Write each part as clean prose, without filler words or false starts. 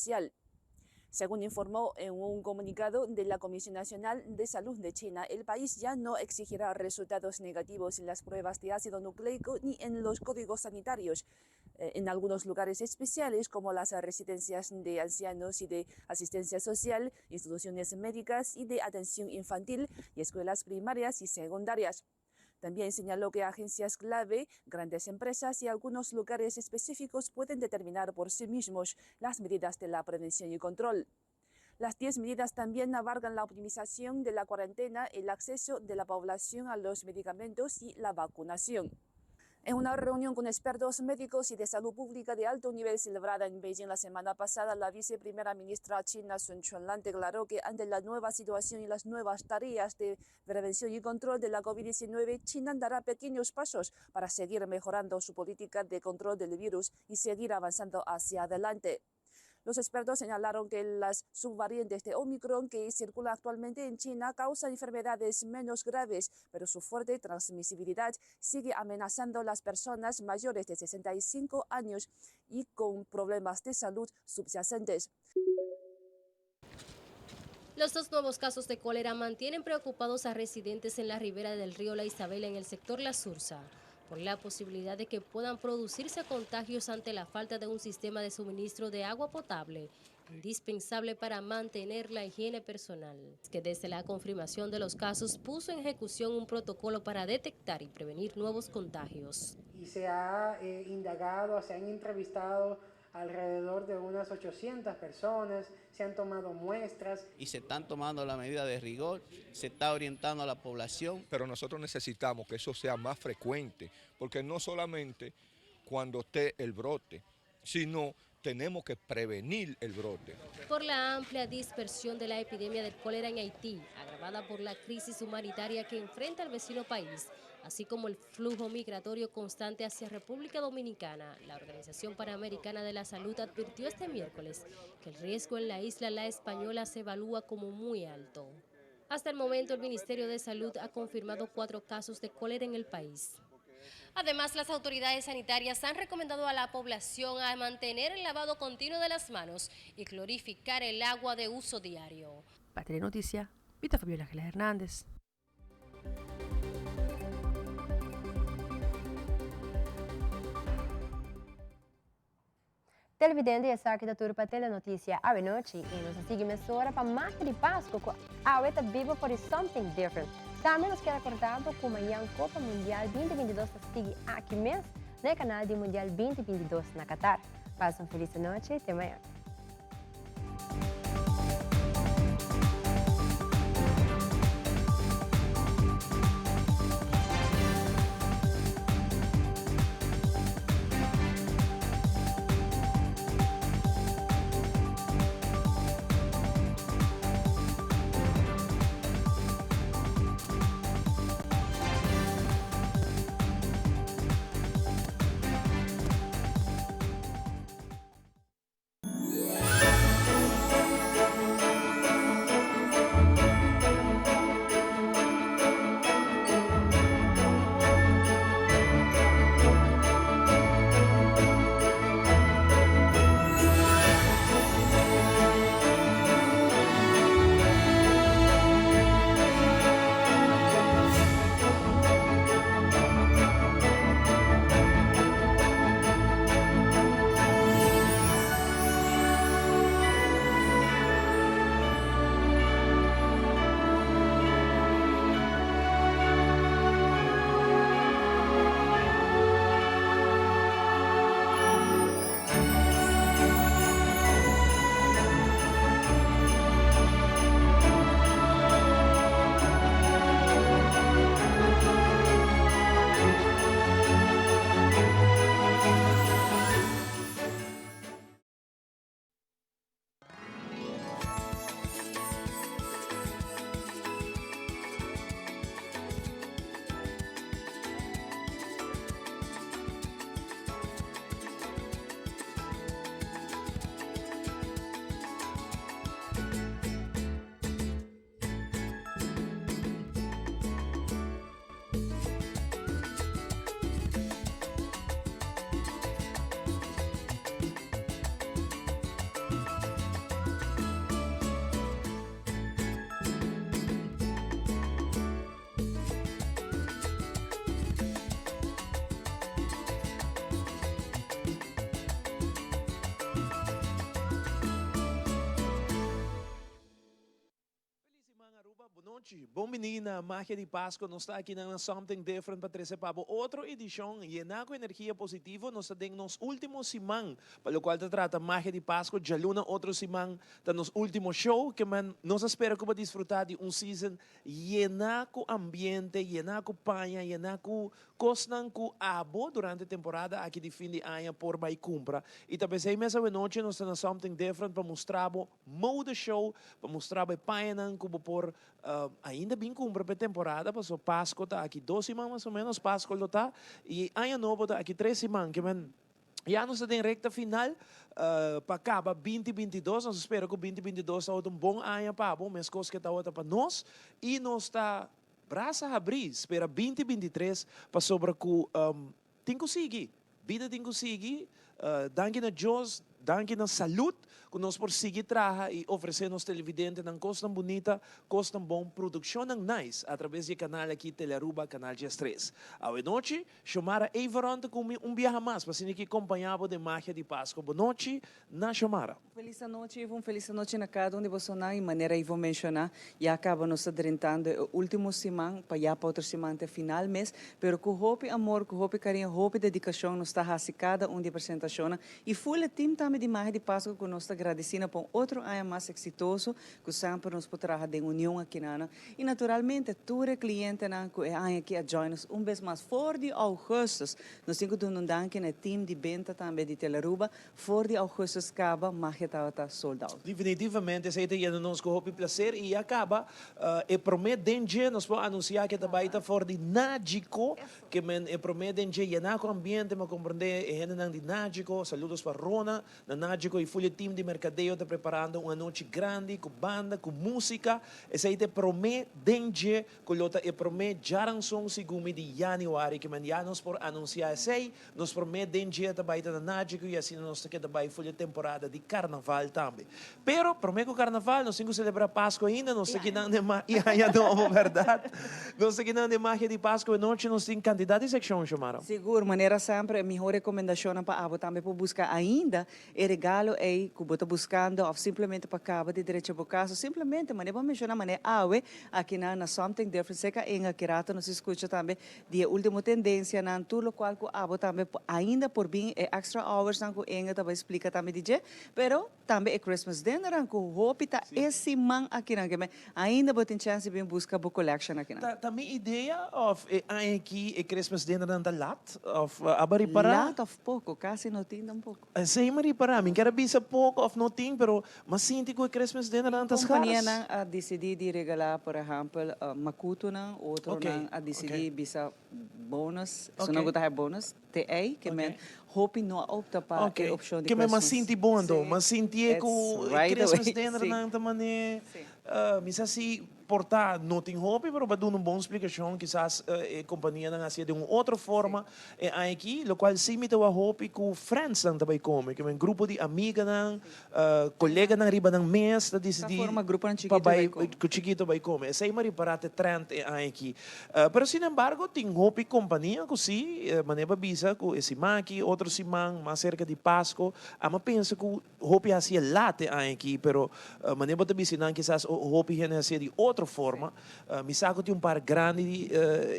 social. Según informó en un comunicado de la Comisión Nacional de Salud de China, el país ya no exigirá resultados negativos en las pruebas de ácido nucleico ni en los códigos sanitarios. Eh, en algunos lugares especiales como las residencias de ancianos y de asistencia social, instituciones médicas y de atención infantil y escuelas primarias y secundarias. También señaló que agencias clave, grandes empresas y algunos lugares específicos pueden determinar por sí mismos las medidas de la prevención y control. Las 10 medidas también abarcan la optimización de la cuarentena, el acceso de la población a los medicamentos y la vacunación. En una reunión con expertos médicos y de salud pública de alto nivel celebrada en Beijing la semana pasada, la viceprimera ministra china Sun Chunlan declaró que ante la nueva situación y las nuevas tareas de prevención y control de la COVID-19, China dará pequeños pasos para seguir mejorando su política de control del virus y seguir avanzando hacia adelante. Los expertos señalaron que las subvariantes de Omicron que circula actualmente en China causan enfermedades menos graves, pero su fuerte transmisibilidad sigue amenazando a las personas mayores de 65 años y con problemas de salud subyacentes. Los dos nuevos casos de cólera mantienen preocupados a residentes en la ribera del río La Isabela en el sector La Sursa por la posibilidad de que puedan producirse contagios ante la falta de un sistema de suministro de agua potable, indispensable para mantener la higiene personal. Que desde la confirmación de los casos puso en ejecución un protocolo para detectar y prevenir nuevos contagios. Y se ha eh, indagado, se han entrevistado alrededor de unas 800 personas, se han tomado muestras. Y se están tomando la medida de rigor, se está orientando a la población. Pero nosotros necesitamos que eso sea más frecuente, porque no solamente cuando esté el brote, sino tenemos que prevenir el brote. Por la amplia dispersión de la epidemia del cólera en Haití, agravada por la crisis humanitaria que enfrenta el vecino país, así como el flujo migratorio constante hacia República Dominicana, la Organización Panamericana de la Salud advirtió este miércoles que el riesgo en la isla La Española se evalúa como muy alto. Hasta el momento, el Ministerio de Salud ha confirmado cuatro casos de cólera en el país. Además, las autoridades sanitarias han recomendado a la población a mantener el lavado continuo de las manos y clorificar el agua de uso diario. Pa Telenoticia, Vita Fabiola Ángeles Hernández. Televidente esaki ta tur pa Telenoticia awe nochi y nos a sigui mesora pa Magia di Pasco cu awe ta bibo for di Something Different. Tambe nos kier acorda bo cu mañan Copa Mundial 2022 ta sigui aki mes na e canal di Mundial 2022 na Qatar. Pasa un feliz anochi, te mañan. nochi, bon bini na Magia di Pasco. Nos ta aki na Something Different pa trece pa bo otro edicion yena cu energia positivo. Nos ta den nos ultimo siman pa locual ta trata Magia di Pasco. Djaluna otro siman ta nos ultimo show. Ke men nos a spera cu bo disfruta di un season yena cu ambiente, yena cu paña, yena cu Kosnan ku abo durante temporada aki di fin di aña por bai kumpra. I ta p'esei mes awenochi nos ta na Something Different pa mustra bo mode show, pa mustra bo e pañanan ku bo por ainda bin kumpra p'e temporada, pasobra Pasko ta aki dos siman mas o menos, Pasko lo ta, i Aña Nobo ta aki tres siman. Ke men ya nos ta den rekta final pa kaba 2022. Nos ta spera ku 2022 tabata un bon aña pa bo, meskos ku e tabata pa nos, i nos ta Brasa habrí, spera 2023 pasobra ku tin ku sigui. Bida tin ku sigui. Danki na Dios, danki na salud ku nos por sigui traha i ofresé nos televidentenan kosnan bunita, kosnan bon, produkshonnan nice atrabes di e kanal aki Telearuba Kanal 13. Awe nochi, Xiomara Everon ta ku mi un biaha mas pa asina ki kompañá bo den magia di Pasko. Bo nochi na Xiomara. Felis anochi Ivo, un felis anochi na cada un di bosonan y manera Ivo menciona ya caba nos ta drentando e ultimo siman pa ya pa otro siman te final mes, pero cu hopi amor, cu hopi cariño, hopi dedicacion nos ta haci cada un di e presentacionnan y full e team tambe di Magia di Pasco cu nos ta gradicina pa un otro aña mas exitoso cu semper nos por traha den union akinana y naturalmente tur e clientenan cu e aña aki a join nos un bes mas for di augustus. Nos tin cu duna un danki na e team di benta tambe di Telaruba For di augustus caba, magia tabata sold out. Definitivamente esey ta yena nos cu hopi placer y ya caba e prome den dje nos por anuncia ke ta bay ta for di Nagico ke men e prome den dje yena cu ambiente mi a comprende e hendenan di Nagico saludos pa Rona na Nagico y full e team di mercadeo ta preparando un anochi grandi cu banda cu musica esey ta e prome den dje cu lo ta e prome djaranson segun mi di januari ke men ya nos por anuncia esey. Nos promé den dje ta bai ta na Nagico i asina nos ta keda bai for e temporada di Carnaval tambe. Pero promé ku Carnaval nos tin ku selebrá Pasku ainda, nos ta kinan den ma i Aña Nobo, bèrdat? Nos ta kinan den magia di Pasku e nochi, nos tin kantidat di sekshon, Xiomara. Sigur, manera semper e mihó rekomendashonnan pa abo tambe por buska ainda e regalo ei ku bo ta buskando òf simplemente pa kaba di drecha bo kas òf simplemente manera bo a menshoná manera awe akinan na Something Different seka Inga ki rato nos skucha tambe Di e ultimo tendencianan, tur locual cu abo tambe ainda por bin e extra hoursnan cu Inge ta bay splica tambe di dje, pero tambe e Christmas dinnernan cu hopi ta e siman akinan ke men ainda bo tin chance di bin busca bo collection akinan. Ta mi idea of e aña aki e Christmas dinnernan ta lat of aba ripara? Lat of poco, casi no tin tampoco. Esey mi ripara, mi kier a bisa poco of no tin, pero M'a sinti ku e Christmas dinnernan ta skars. Kompanianan a disidí di regalá, por ehèmpel, makutunan, otronan a disidí bisa bonus, esunnan ku ta haña bonus, te ei, ke men hopi no a opta pa e opshon di Ke men m'a Christmas. sinti bon anto, m'a sintié ku e Christmas dinnernan ta manera, mi sa si por ta no tin hopi, pero bo a duna un bon splikashon, kisas e kompanianan a hasié den un otro forma e aña aki, lokual si mi ta wak hopi ku friendsnan ta bai kome, ke men grupo di amiganan, Koleganan riba nan mes ta disidí pa bai ku chikito bai kome. Esei mi a ripará ta e trend e aña aki. Pero sin embargo tin hopi kompania ku si, manera bo a bisa ku e siman aki, otro siman, mas serka di Pasko. Amo a pensa ku hopi hasi e lat e aña aki, pero manera bo ta bisa nan kisas hopi hende hasié di otro forma. Mi sa ku tin un par grandi di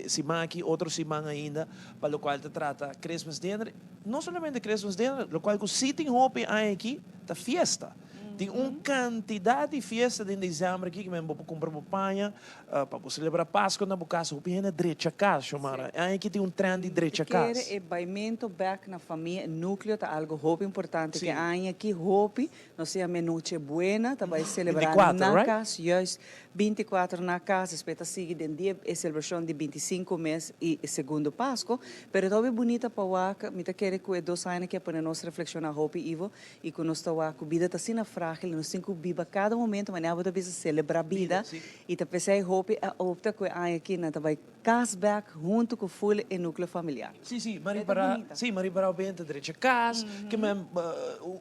siman aki, otro siman ainda, pa lokual ta trata Christmas dinner. No solamente Christmas dinner, lokual ku sí tin hopi aña aki ta fiesta. Tin un kantidat di fiesta den desèmber aki ku men bo por kumpra bo paña pa bo selebrá Pasko na bo kas. Hopi hende a drecha kas, Xiomara. E aña aki tin un trend di drecha kas. Kere e baimento bèk na famia, e núkleo ta algu hopi importante. Ke aña aki hopi Nos ta yama e Noche Buena, ta bai selebrá na kas, juist 24 na kas, despues ta sigui den dia e selebrashon di 25 mes i e segundo Pasko. Pero ta hopi bunita pa wak, mi ta kere ku e dos añanan ke a pone nos reflekshoná hopi, Ivo, i ku nos ta wak ku bida ta asina frágil i nos tin ku biba kada momento, manera bo ta bisa selebrá bida, i ta p'esei hopi a opta ku e aña aki nan ta bai kas bèk huntu ku ful e núkleo familiar. Sí, sí, m'a ripará, sí, m'a ripará bo benta drecha kas, ke men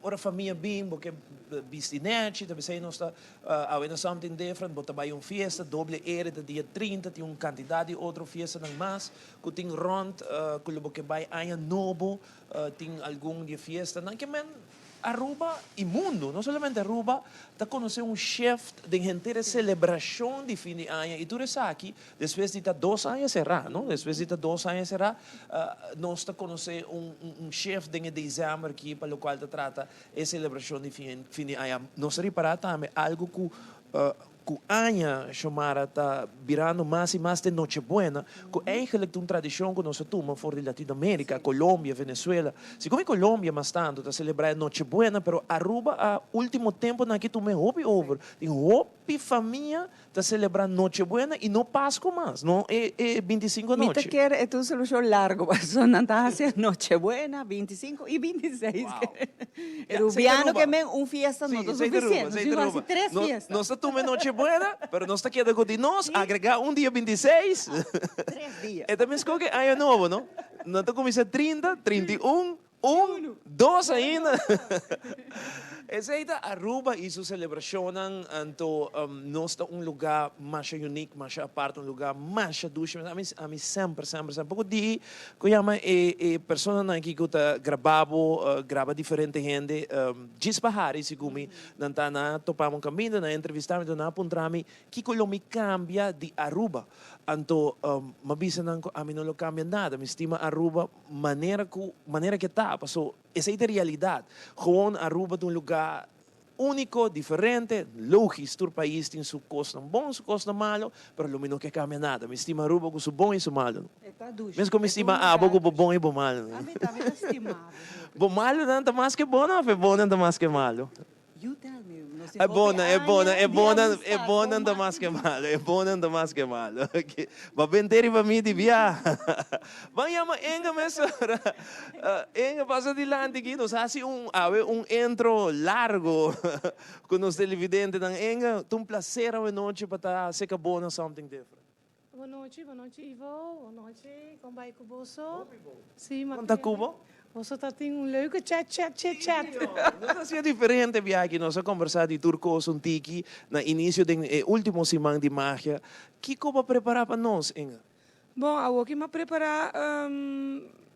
ora famia bin bo ke bisti nèchi, ta p'esei nos ta awe na Something Different, bo ta bai un fiesta, doble ere ta dia 30, tin un kantidat di otro fiestanan mas ku tin rònt ku lo bo ke bai aña nobo, tin algun di e fiestanan, ke men. Aruba y mundo, no solamente Aruba, ta conoce un shift den henter e celebracion di fin di aña y tur esaki despues di ta dos aña cera, no? Despues di ta dos aña cera, nos ta conoce un un shift den e december aki pa locual ta trata e celebracion di fin fin di aña. Nos ta ripara tambe algo cu Cu aña Xiomara ta birando mas y mas den Nochebuena, cu eigenlijk ta un tradicion cu nos a tuma for di Latinoamerica, Colombia, Venezuela. Segun mi Colombia mas tanto ta celebra e Nochebuena, pero Aruba a ultimo temponan aki tuma e hopi over. Tin hopi famia ta celebra Nochebuena y no Pasco mas, no e e 25 Mi ta anochi. kere e ta un solucion largo pasobra nan ta haci Nochebuena, 25 y 26. Wow. E rubiano ke men un fiesta no ta suficiente, nos tin ku hasi tres fiesta. Nos ta tuma e noche buena, pero nos ta keda ku di nos, agrega un dia 26. Tres dia. E ta meskos ke aña nobo, no? Nan ta kuminsá 30, 31, un, dos ainda. Esei ta Aruba i su selebrashonnan, anto nos ta un lugá masha unique, masha apart, un lugá masha dushi. Ami, ami semper, semper, semper poko di Ku yama e e personanan aki ku ta graba bo, graba diferente hende, djis pa hari segun mi, nan ta na topa mi un kaminda, nan a entrevista mi, nan a puntra mi kiko lo mi kambia di Aruba. Anto mi a bisa nan ku ami no lo kambia nada, mi stima Aruba manera ku manera ke ta, paso esei ta e realidat. Gewoon Aruba ta un luga Úniko, diferente, lógis, tur pais tin su kosnan bon, su kosnan malo, pero lo mi no ke kambia nada. Mi stima Aruba ku su bon i su malo. E ta dushi. Mes ku mi E ta un stima abo lugar ku bo dushi. bon i bo malo. Ami tambe ta stima abo hopi. Bo malonan ta mas ke bonnan of e bonnan ta mas ke malo? You tell me. Nos tin E hopi bonnan, e bonnan, aña e di bonnan, e amistad, bo bonnan ta mas mas ke malo, e bonnan ta mas ke malo. Bo a bente riba mi di bia. Ban yama Enga mesora. Enga pasa dilanti aki, nos hasi un awe un intro largo ku nos televidentenan. Enga, ta un placer awe nochi pa ta seka bo na Something Different. Bon nochi, bon nochi Ivo, bon nochi, kon bai ku boso? Hopi bon. Si, Kon ta ku bo? Boso ta tin un leuke chat chat chit chat. Nos a hacia diferente biaha aki, nos a combersa di tur cos un tiki na inicio den e ultimo siman di magia. Kico bo a prepara pa nos, Inga? Bon, awoki m'a prepara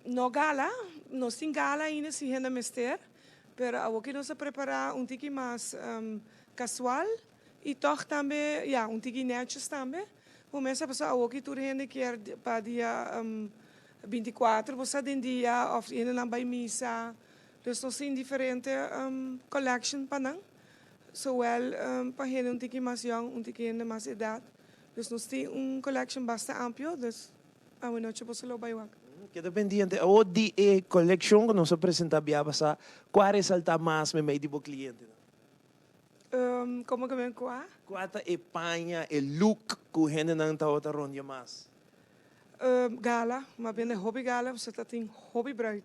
no gala, nos tin gala ainda si hende mester, pero awoki nos a prepara un tiki mas casual y toch tambe, ya, un tiki netjes tambe. Bo mes a pasobra awoki tur hende kier pa dia 24 bo sa den dia of hendenan bay misa, dus nos tin diferente collection pa nan, zowel pa hende un tiki mas yong, un tiki hende mas edad, dus nos tin un collection basta amplio, dus awenochi boso lo bay wak. Keda pendiente awor di e collection cu nos a presenta bia pasa, cua a resalta mas memey di bo clientenan? Como que men cua? Cua ta e paña, e look cu hendenan tabata rondia mas? Gala, m'a bende hopi gala pasobra ta tin hopi bruid.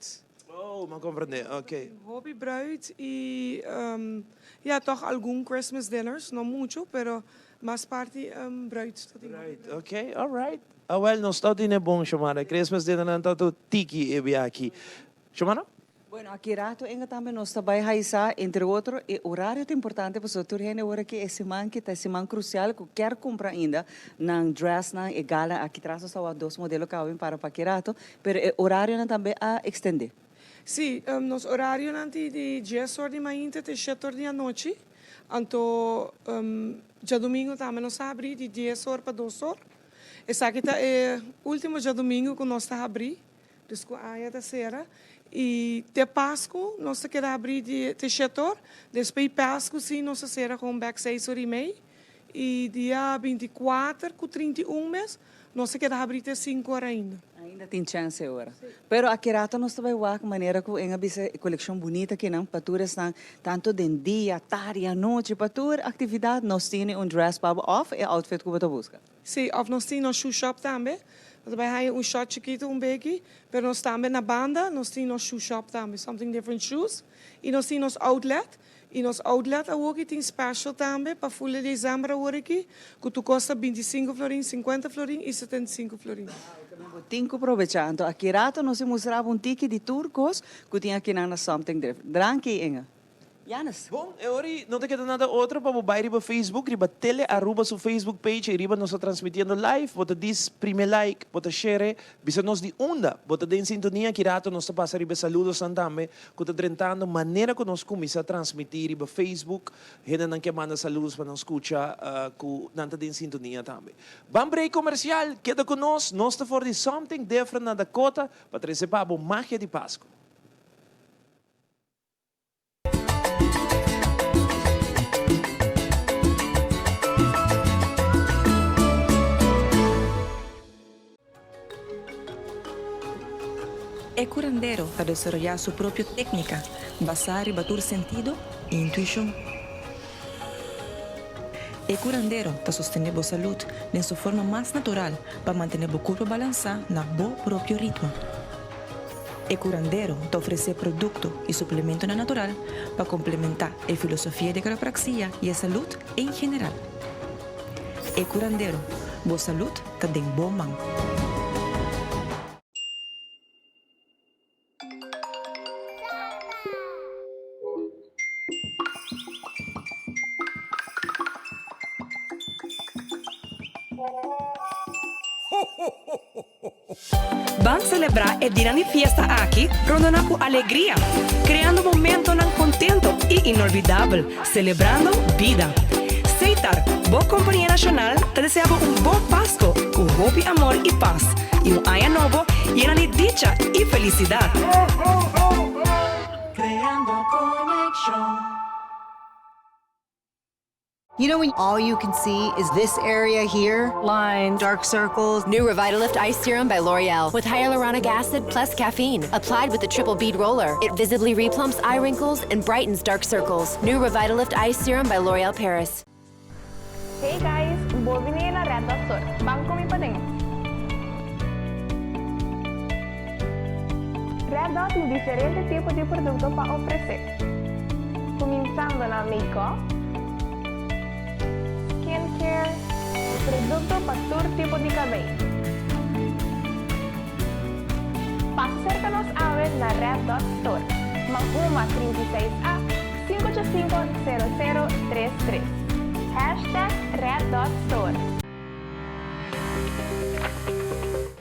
Oh, m'a comprende, ok. Tin hopi bruid y ya toch algun Christmas dinners, no mucho, pero mas parti bruid ta tin hopi. Bruid, ok, alright. Awel, nos ta tene bon, Shomara. Christmas dinnernan ta tur tiki e bia aki. Shomara? Bueno, aki rato enga tambe nos ta bai haisa, entre otro, e horario ta importante pasobra tur hende ora ki e siman ki ta e siman crucial cu kier cumpra ainda nan dressnan, e gala aki tras nos ta wak dos modelo caba bin para pa aki rato, pero e horarionan tambe a extende. Sí, nos horarionan ti di dies or di mainta te shete or di anochi, anto djadumingo tambe nos ta habri di dies or pa dos or. Esaki ta e ultimo djadumingo cu nos ta habri. Dus ku aña ta sera i te Pasku nos ta keda habrí di te shet or, despues Pasku si nos ta sera kon bek seis or i mei i dia 24 ku 31 mes nos ta keda habrí te sinku or ainda. Ainda tin chèns e ora. Pero aki rato nos ta bai wak manera ku en a bisa e kolekshon bunita akinan pa tur esnan tantu den dia, tardi, anochi, pa tur aktividat nos tini un dress pa bo òf e outfit ku bo ta buska. Sí, of nos tin nos shoe shop tambe. Nos ta bai haña un shot chikitu, un beki, pero nos tambe na banda nos tin nos shoe shop tambe, Something Different Shoes, i nos tin nos outlet, i nos outlet awoki tin special tambe pa full di december aworaki, ku tur kos ta 25 florin, 50 florin i 75 florin. Bo tin ku probecha. Anto aki rato nos a mustra bo un tiki di tur kos ku tin akinan na Something Different. Dranki, Inge. Janus. Bon, e ora ei no ta keda nada otro pa bo bai riba Facebook, riba Tele Aruba su Facebook page, ei riba nos ta transmitiendo live, bo ta dis prime like, bo ta share, bisa nos di unda bo ta den sintonia, ki rato nos ta pasa riba e saludosnan tambe ku ta drentando manera ku nos kuminsá transmití riba Facebook, hendenan ke manda saludos pa nan skucha ku nan ta den sintonia tambe. Ban break komersial, keda ku nos, nos ta for di Something Different na Dakota pa trese pa bo magia di Pasku. E curandero ta desaroyá su propio técnica basá riba tur sentido i intuishon. E curandero ta sostené bo salud den su forma mas natural pa mantené bo curpa balansá na bo propio ritmo. E curandero ta ofresé produkto i suplementonan natural pa komplementá e filosofia di quiropraxia i e salud en general. E curandero, bo salud ta den bo man. Ban selebrá e dinan di fiesta aki rondona ku alegria, kreando momentonan kontento i inolvidabel, selebrando bida. Setar, bo kompania nashonal, ta deseá bo un bon Pasko ku hopi amor i pas, i un aña nobo yena di dicha i felisidat. Creando conexion. You know when all you can see is this area here? Lines, dark circles. New Revitalift Ice Serum by L'Oreal with hyaluronic acid plus caffeine. Applied with the triple bead roller, it visibly replumps eye wrinkles and brightens dark circles. New Revitalift Ice Serum by L'Oreal Paris. Hey guys, bon bini na Red Dot Store. Ban cu mi paden. Red Dot tin diferente tipo di producto pa ofrece. Cuminsando na make-up, skincare, producto pa tur tipo di cabey. Pasa cerca nos awe na Red Dot Store, Mahuma 36 A, 585 0033. Hashtag Red Dot Store.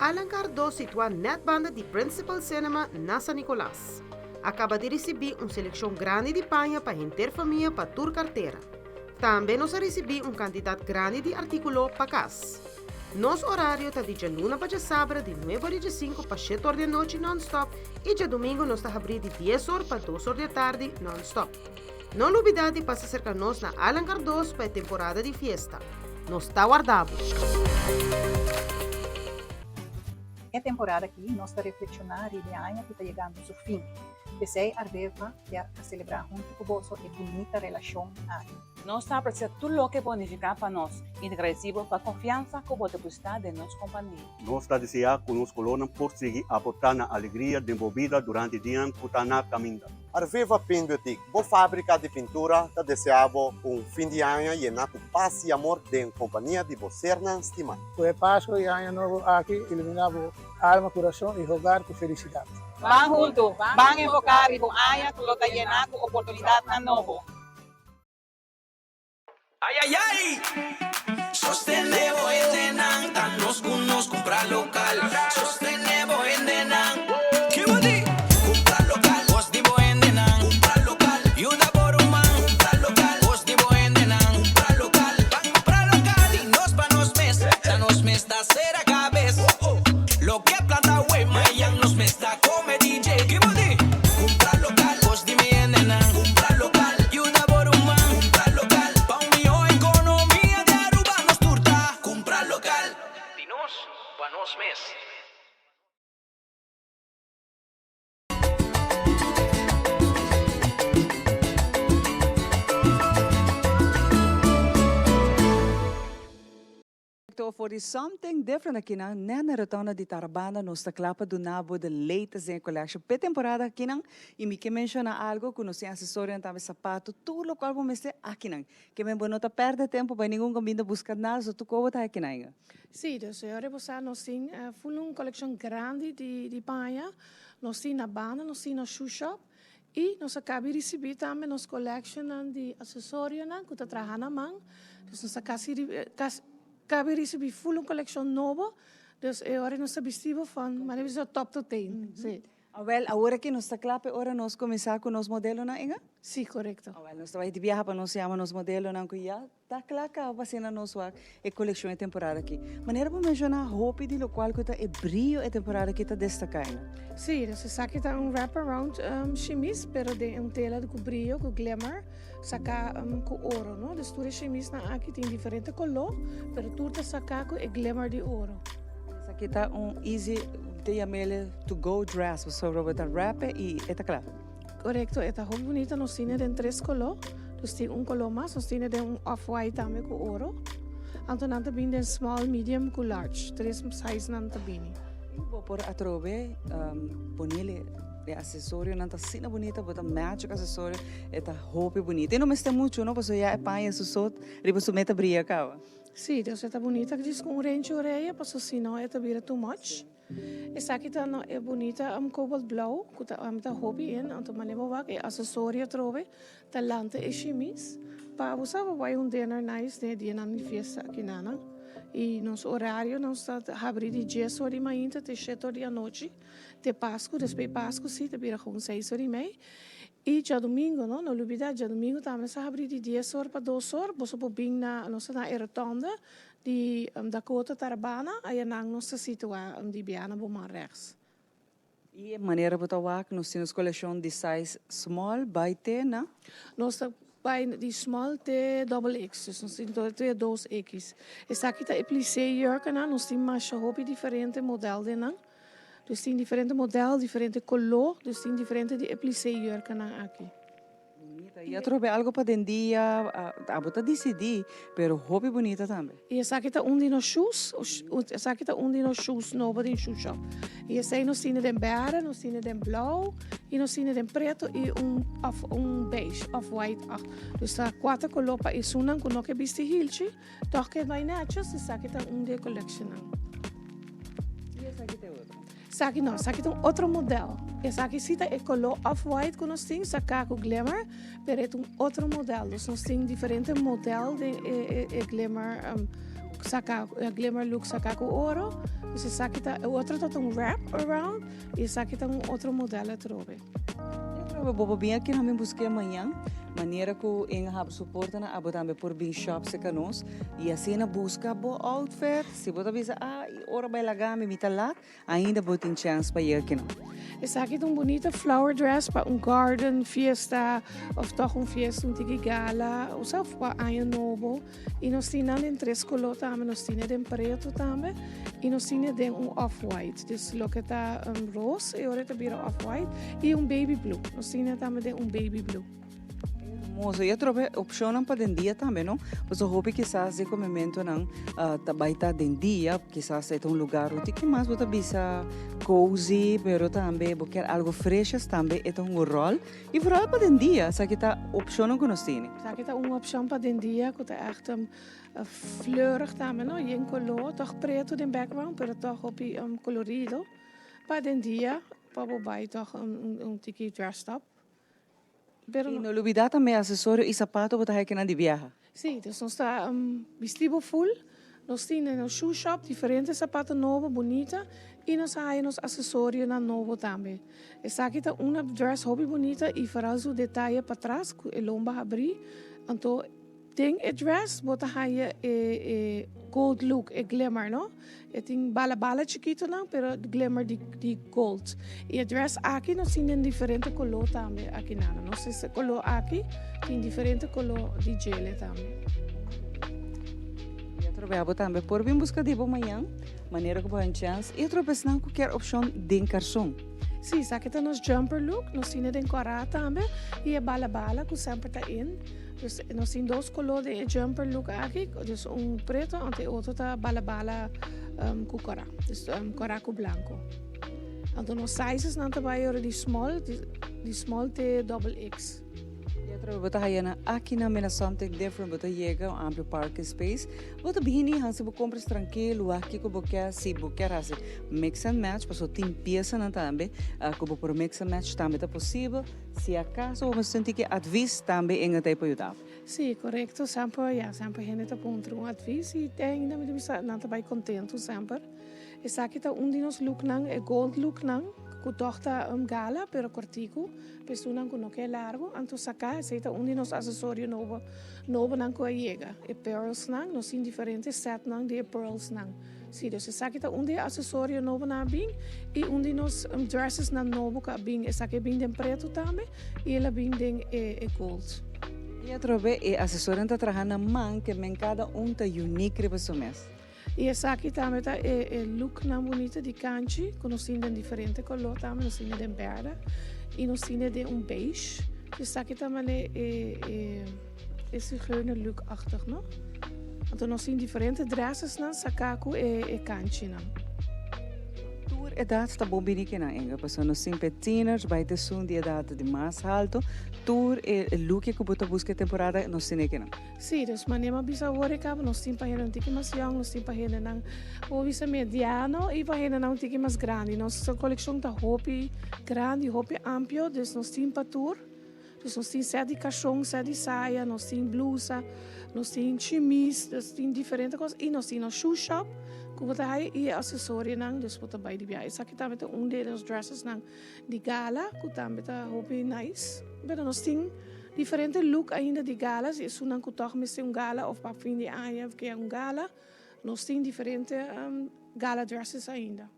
Alan Cardo situá nèt banda di Principal Cinema na San Nicolas. A kaba di risibí un selekshon grandi di paña pa henter famia pa tur kartera. Tambe nos a risibí un kantidat grandi di artíkulo pa kas. Nos orario ta di djaluna pa djasabra di nuebe or di djesinku pa shete or di anochi nònstòp i djadumingu nos ta habrí di dies or pa dos or di atardi nònstòp. No lubidá di pasa serka nos na Alan Cardoz pa e temporada di fiesta. Nos ta warda bo! E temporada aki nos ta reflekshoná riba e aña ku ta yegando su fin. P'esei Arbeva kier a selebrá huntu ku boso e bunita relashon aki. Nos ta apresia tur loke bo a nifiká pa nos i ta gradisí bo pa konfiansa ku bo depositá den nos kompania. Nos ta deseá ku nos kolornan por sigui aportá na alegria den bo bida durante dianan ku ta na kaminda. Arveva Paint Boutique, bo fábrika di pintura, ta deseá bo un fin di aña yená ku pas i amor den kompania di bo sernan stimá. Ku e Pasku i Aña Nobo aki iluminá bo alma, kurason i hogar ku felisidat. Ban huntu, ban enfoká riba un aña ku lo ta yená ku oportunidatnan nobo. Ay ay ay! Sostene bo hendenan, ta nos ku nos kumpra lokal. Sostene bo hendenan. Ki bo di? Kumpra lokal. Bos di bo hendenan. Kumpra lokal. Yuda bo ruman. Kumpra lokal. Bos di bo hendenan. Kumpra lokal. Ban kumpra lokal. Di nos pa nos mes. Ta nos mes ta sera kabes. Loke planta awe, mayan nos mes ta kome DJ. Ki bo di? Kumpra lokal. Bos di mi hendenan. Kumpra lokal. Yuda bo ruman. Kumpra lokal. Pa un mihó ekonomia di Aruba nos tur ta kumpra lokal. Di nos pa nos mes. Perfecto, for di Something Different akinan net na rotonda di Tarabanda nos ta kla pa duna bo the latest den e collection p'e temporada akinan y mi ke menciona algo cu nos tin accesorionan tambe sapato tur locual bo mester akinan ke men bo no ta perde tempo bay ningun caminda busca nada so tur kobo ta akinan ainda. Sí, dus e ora bo sa nos tin full un coleccion grandi di paña, nos tin na banda, nos tin na shoe shop. I nos a kabi risibí tambe nos kolekshonnan di asesorionan ku ta traha na man. Dus nos a kasi kabi risibí ful un kolekshon nobo. Dus e ora nos ta bisti bo van manera bisa top to teen. Sí. Awel, awor aki nos ta kla p'e ora nos kuminsá ku nos modelonan, Inga? Sí, korekto. Awel, nos ta bai di biaha pa nos yama nos modelonan ku ya ta kla kaba pa asina nos wak e kolekshon e temporada aki. Manera bo menshoná hopi di lokual ku ta e brio e temporada aki ta destaká, Inga. Sí, nos esaki ta un wrap around shimis, pero den un tela ku brio, ku glimmer, saká ku oro, no? Dus tur e shimisnan aki tin diferente koló, pero tur ta saká ku e glimmer di oro. Esaki ta un easy te yam'el to go dress pasobra bo ta wrap e y e ta kla. Korekto, e ta hopi bunita, nos tine den tres koló, nos tin un koló mas, nos tine den un off white tambe ku oro, anto nan ta bini den small, medium ku large, tres size nan ta bini. Y bo por atrobe ponele e asesorionan ta asina bunita, bo ta match ku asesorio, e ta hopi bunita. Y no mester muchu no, pasobra ya e paña su sot riba su meta bria kaba. Sí, dus e ta bunita djis ku un renchi oreya paso si no e ta bira too much. Esaki ta no e bunita cobalt blauw ku ta ami ta hopi in anto manera bo wak e asesorio atrobe ta lanta e shimis pa bo sa bo bai un dinner nice den e dianan di fiesta aki nanan y nos orario nos ta habri di dies or di mainta te shete or di anochi te pascu despues pascu si ta bira gewoon seis or y mei I djadumingu, no, no lubida, djadumingu tambe sa habri di dies or pa dos or, boso por bin na, nos ta na e rotonde di Dakota Tarabana, ayanan nos ta situa di bia na bo man rechts. I e manera bo ta wak, nos tin nos kolekshon di size small bai te na. Nos ta bai di small te double X, dus nos tin te dos X. Esaki ta e plissé jurkennan, nos tin masha hopi diferente model den nan. Dus tin diferente model, diferente koló, dus tin diferente di e plisé jurkennan aki. Bunita. I atrobe algo pa den dia, abo ta disidí, pero hopi bunita tambe. I esaki ta un di nos shoes, esaki ta un di nos shoes nobo den shoe shop. I esei nos tine den berde, nos tine den blou, i nos tine den preto i un of un beige of white. Dus ta kuater koló pa esunnan ku no ke bisti hilchi. Tòg ke bai nètjes, esaki ta un di e kolekshonnan. I esaki ta e otro? Esaki no, esaki ta un otro modèl. Esaki si ta e koló off-white ku nos tin, saká ku glimmer, pero e ta un otro modèl. Dus nos tin diferente modèl den e glimmer saká, e glimmer look saká ku oro. Dus esaki ta, e otro ta un wrap around i esaki ta un otro modèl atrobe. Atrobe bo por bin aki na mi busk'é mañan, manera ku en habri su portanan abo tambe por bin shop serka nos i asina buska bo outfit. Si bo ta bisa ah i ora bai laga mi mi ta lat, ainda bo tin chèns pa yega akinan. Esaki ta un bunita flower dress pa un garden fiesta òf tòg un fiesta un tiki gala òf pa aña nobo. I nos tin nan den tres koló tambe, nos tin e den preto tambe i nos tin e den un off white. Dus loke ta ros e ora e ta bira off white i un baby blue. Nos tin e tambe den un baby blue. Hermoso. I atrobe opshonnan pa den dia tambe, no? Pasobra hopi kisas di komementunan ta bai ta den dia, kisas e ta un lugar un tiki mas bo ta bisa cozy, pero tambe bo kier algo freshes tambe e ta hunga un ròl. I vooral pa den dia, esaki ta opshonnan ku nos tene. Esaki ta un opshon pa den dia ku ta ègt fleurig tambe, no? Yen koló, tòg pretu den background, pero tòg hopi kolorido. Pa den dia, pa bo bai tòg un tiki dressed up. Pero. I no lubidá tambe asesorio i sapato bo ta haya kinan di biaha. Sí, dus nos ta bisti bo full. Nos tin den nos shoe shop diferente sapato nobo bunita y nos a haya nos asesorionan nobo tambe. Esaki ta una dress hopi bunita y vooral su detaye patras cu e lomba habri. Anto den e dress bo ta haya e e gold look, e glimmer no. E tin bala bala chikitonan pero glimmer di di gold. Y e dress aki nos tin den diferente color tambe aki nana. Nos e color aki tin diferente color di djele tambe. Y atrobe abo tambe por bin busca di bo mañan manera cu bo haña chance y atrobe esnan cu kier opcion den carson. Sí, esaki ta nos jumper look. Nos tine den cora tambe y e bala bala cu semper ta in. Dus nos tin dos color den e jumper look aki, dus un preto anto e otro ta bala bala um, cu cora. Dus um, cora cu blanco. Anto nos sizes nan ta bai ora di small, di, di small te double X. Atrobe bo ta haya nan aki na Mena Something Different, bo ta yega un amplio parking space. Bo ta bini hasi bo compras trankil, wak kiko bo kier, si bo kier hasi mix and match, pasobra tin piesanan tambe ku bo por mix and match tambe ta posibel. Si acaso bo mester sinti ki advies tambe Inge ta ei por yuda bo. Si, korekto. Semper, ya, semper hende ta puntra un advies i te ainda mi ta bisa nan ta bai kontentu semper. Esaki ta un di nos looknan, e gold looknan, ku tòg ta gala pero kòrtiku, pa esunnan ku no ke largu. Anto saká, esei ta un di nos asesorio nobo, nobonan ku a yega. E pearlsnan, nos tin diferente setnan di e pearlsnan. Si, dus esaki ta un di e asesorio nobonan a bin i un di nos dressesnan nobo ku a bin. Esaki a bin den pretu tambe i el a bin den e gold. I atrobe e asesorionan ta traha na man ke men kada un ta unique riba su mes. I esaki tambe ta e e looknan bunita di kanchi ku nos tin den diferente koló tambe, nos tin den bèrdè i nos tin den un beige. Esaki ta manera e e e zigeuner look-achtig, no? Anto nos tin diferente dressesnan saká ku e e kanchinan. Tur edat ta bon bini kinan, Inge, pasobra nos tin p'e tieners bai te esun di edat di mas haltu. Tur e look ku bo ta buska e temporada nos tin e kinan. Sí, dus manera mi a bisa awor e caba, nos tin pa hendenan un tiki mas yong, nos tin pa hendenan, bo bisa mediano y pa hendenan un tiki mas grandi. Nos coleccion ta hopi grandi, hopi amplio, dus nos tin pa tur. Dus nos tin set di cashon, set di saya, nos tin blusa, nos tin chimis, nos tin diferente cos y nos tin nos shoe shop cu bo ta haya y e accesorionan, dus bo ta bay di biaha. Esaki tambe ta un di nos dressesnan di gala cu tambe ta hopi nice. Pero nos tin diferente look ainda di gala, si esunnan cu toch mester un gala of pa fin di aña of ke un gala, nos tin diferente gala dresses ainda.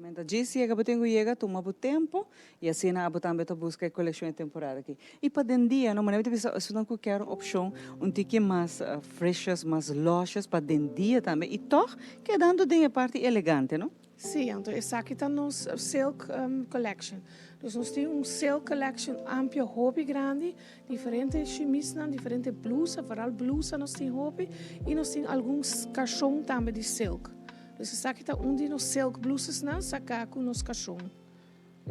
Menta djis yega bo tin cu yega, tuma bo tempo y asina abo tambe ta busca e coleccion e temporada aki. Y pa den dia no, manera mi ta bisa esunnan cu kier un opcion un tiki mas freshes, mas lushes pa den dia tambe y toch kedando den e parti elegante no. Sí, anto esaki ta nos silk collection. Dus nos tin un silk collection amplio hopi grandi, diferente shimisnan, diferente blusa, vooral blusa nos tin hopi y nos tin algun carson tambe di silk. Dus esaki ta un di nos silk blusesnan saca cu nos carson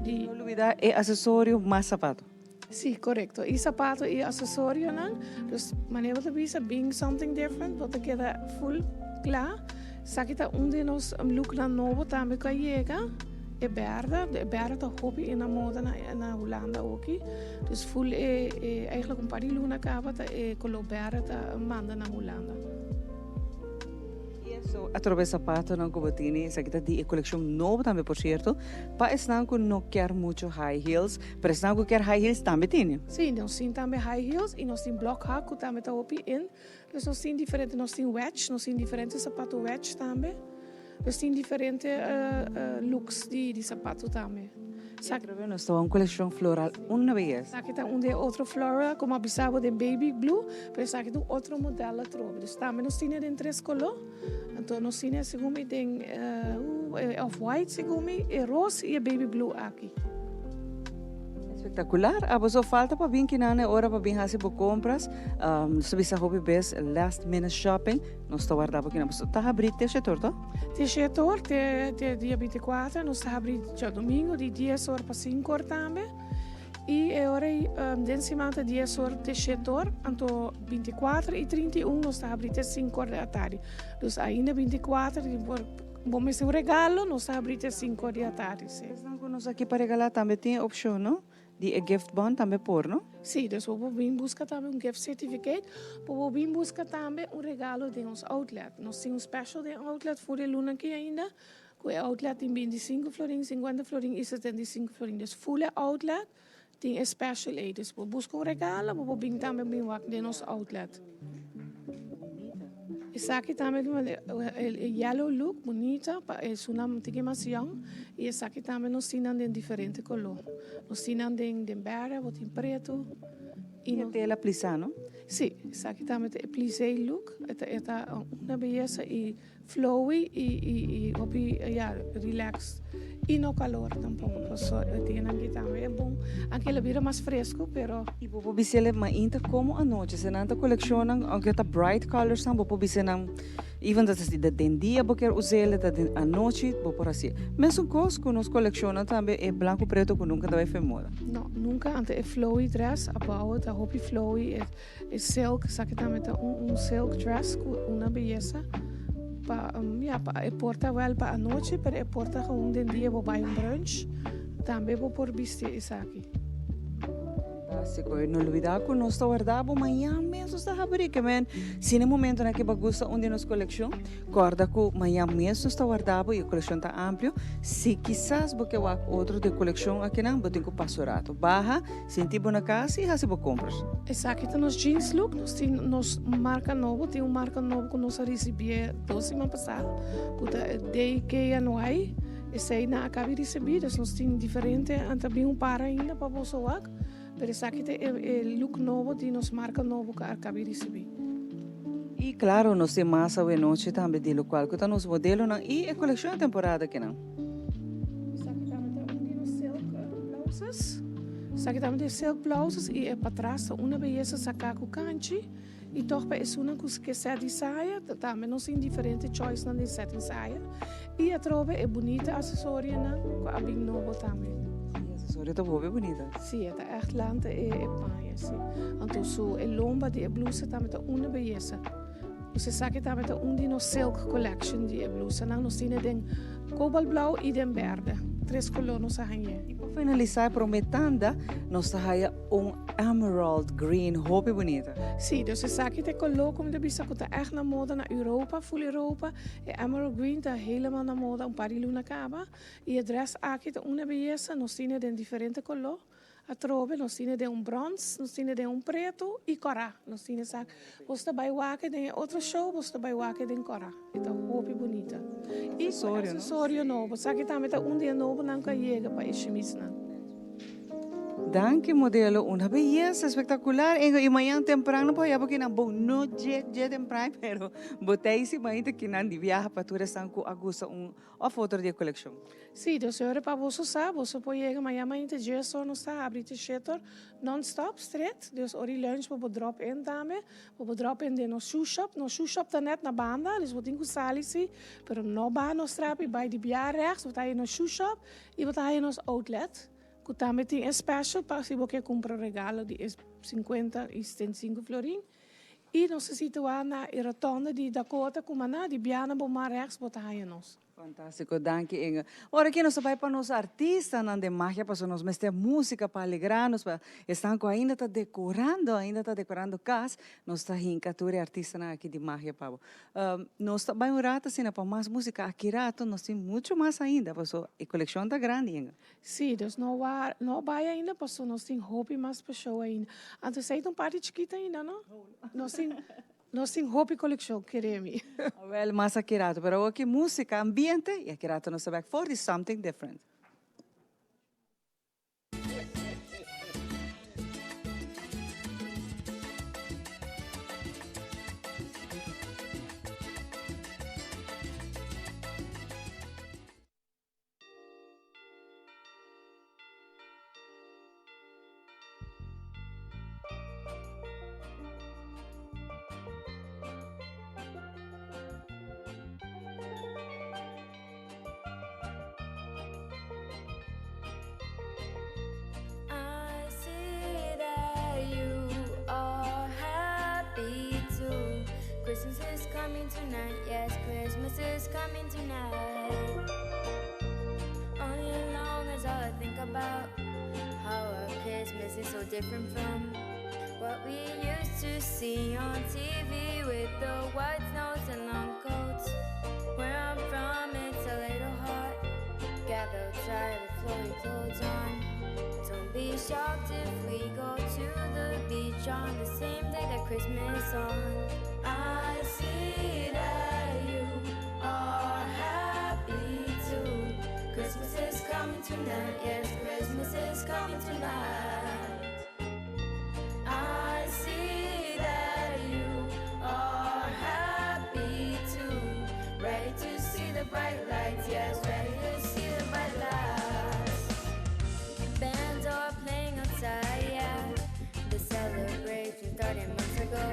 di. No lubida e accesorio mas sapato. Sí, corecto. Y sapato y accesorionan. Dus manera bo ta bisa, being something different, bo ta keda full cla. Esaki ta un di nos looknan nobo tambe cu a yega. E berde, e berde ta hopi na moda na na Hulanda oki. Dus full e e eigenlijk un par di luna caba ta e color berde ta manda na Hulanda. Y eso atrobe zapatonan cu bo tini, esaki ta di e coleccion nobo tambe por cierto, pa esnan cu no kier mucho high heels, pero esnan cu kier high heels tambe tini. Si, nos tin tambe high heels y nos tin block hak cu tambe ta hopi in. Dus nos tin diferente, nos tin wedge, nos tin diferente zapato wedge tambe. Nos tin diferente looks di zapato tambe. Y atrobe nos ta un coleccion floral una beyesa. Esaki ta un di e otro floral, como a bisa bo den baby blue, pero esaki ta un otro model atrobe. Dus tambe nos tine den tres color. Anto nos tine segun mi den e off white segun mi, e roos y e baby blue aki. Espectacular! Abo so falta pa bin kinan e ora pa bin haci bo compras. Nos ta bisa hopi bes last minute shopping. Nos ta warda bo kinan. Boso ta habri te shetor to? Te shetor, te te dia 24. Nos ta habri djadomingo di dies or pa sinku or tambe. I e ora ei den siman ta dies or te shete or, anto 24 i 31 nos ta habri te sinku or di atardi. Dus ainda 24 di por bo mester un regalo nos ta habri te sinku or di atardi, si. Esnan ku nos aki pa regalá tambe tin e opshon, no? Di e gift bon tambe por, no? Si, dus bo por bin buska tambe un gift certificate, bo por bin buska tambe un regalo den nos outlet. Nos tin un special den outlet for e luna aki ainda, Ku e outlet tin 25 florin, 50 florin i 75 florin. Dus full e outlet tin e special ei. Dus bo buska un regalo, bo por bin tambe bin wak den nos outlet. Esaki tambe e yellow look bunita pa esunnan un tiki mas young. I esaki tambe nos tin nan den diferente koló. Nos tin nan den bèrdè, bo tin pretu. I e tela plisá, no? Sí, esaki tambe ta e plisé look. E ta una beyesa i. Flowy y y hopi ya relax y no calor tampoco paso e dianan aki tambe e bon aunke lo bira mas fresco pero. Y bo por bisele mainta como anochi se nan ta coleccionnan aunke ta bright colors nan bo por bise nan. Even ta si den dia bo kier us'e, ta den anochi bo por haci. Mesun cos cu nos coleccionnan tambe, e blanco preto cu nunca ta bay fen moda. No, nunca. Anto e flowy dress abao ta hopi flowy, e silk, esaki tambe ta un silk dress cu una beyesa pa, ya, pa e por ta wel pa anochi, pero e por ta gewoon den dia bo bay un brunch, tambe bo por bisti esaki. Fantástico. Y no olvida cu nos ta warda bo mañan mes nos ta habri. Ke men, si na e momentonan ke bo gusta un di nos coleccion, corda cu mañan mes nos ta warda bo y e coleccion ta amplio. Si kisas bo ke wak otro di e coleccion akinan, bo tin cu pasa un rato. Baha, sinti bo na cas y haci bo compras. Esaki ta nos jeans look. Nos tin nos marca nobo. Tin un marca nobo cu nos a ricibié dos siman pasa, cu ta DKNY. Esei nan a caba di ricibi, dus nos tin diferente, anta bin un par ainda pa boso wak, pero esaki ta e look nobo di nos marca nobo cu a caba di ricibi. Y claro, nos tin mas awenochi tambe di locual cu ta nos modelonan y e coleccion e temporada akinan. Esaki tambe ta un di nos silk blouses. Esaki tambe ta e silk blouses y e patras ta una beyesa saca cu canchi. I tòg pa esunnan ku ke sèt di saya, tambe nos tin diferente choicenan den sèt di saya. I atrobe e bunita asesorionan ku a bin nobo tambe. Si, e asesorio ta hopi bunita. Si, e ta ègt lanta e paña, si. Anto su e lomba di e blusa tambe ta una beyesa. Nos esaki tambe ta un di nos silk collection di e blusanan. Nos tin e den kobalt blauw i den bèrdè. Tres koló nos a hañ'é. I pa finalisá e promé tanda, nos ta haya Un emerald green hopi bunita. Sí, dus esaki ta e color como ta bisa cu ta echt na moda na Europa, full Europa. E emerald green ta helemaal na moda un par di luna caba. Y e dress aki ta una beyesa, nos tine den diferente color. Atrobe nos tine den un brons, nos tine den un preto y cora. Nos tine esaki. Bos ta bay wak den e otro show, bos ta bay wak den cora. E ta hopi bunita. Y Accesorio, no? accesorio nobo. Esaki tambe ta un di e nobonan cu a yega pa e shimisnan. Danki modelo, una beyesa espectacular Ingo y mañan temprano por haya bo kinan bo no dje dje tempran pero bo ta ey si mainta kinan di biaha pa tur esnan cu a gusta un of otro di e coleccion. Si, dus ora pa boso sa, boso por yega mañan mainta djes or nos ta habri te shete or non stop stret, dus ora di lunch bo por drop in tambe, bo por drop in den nos shoe shop, nos shoe shop ta net na banda, dus bo tin cu sali si, pero no baha nos trap y bay di bia rechts, bo ta haya nos shoe shop y bo ta haya nos outlet. Ku tambe tin e special pa si bo ke kumpra regalo di e 50 i 75 florin. I nos ta situá na e rotonde di Dakota ku Maná, di biaha na bo man rechts bo ta haña nos. Fantástiko, danki Inge. Ora ki nos ta bai pa nos artistanan den magia pasobra nos mester músika pa alegrá nos, pa esnan ku ainda ta dekorando, ainda ta dekorando kas, nos ta hinka tur e artistanan aki di magia pa bo. Nos ta bai un rato asina pa mas músika, aki rato nos tin muchu mas ainda pasobra e kolekshon ta grandi Inge. Sí, dus no wa, no bai ainda paso nos tin hopi mas pa show ainda. Anto esei ta un parti chikito ainda, no? Nos tin, nos tin hopi coleccion, kere mi. Awel, mas aki rato. Pero awor ki musica, ambiente, y aki rato nos ta bek for di Something Different. I see that you are happy too. Christmas is coming tonight, yes, Christmas is coming tonight. All year long is all I think about. How our Christmas is so different from what we used to see on TV with the white snows and long coats. Where I'm from, it's a little hot. Gather outside with flowy clothes on. Don't be shocked if we go to the beach on the same day that Christmas on. I see that you are happy too. Christmas is coming tonight, yes, Christmas is coming tonight. I see that you are happy too. Ready to see the bright lights, yes, ready to see the bright lights. Bands are playing outside, yeah. The celebration started months ago.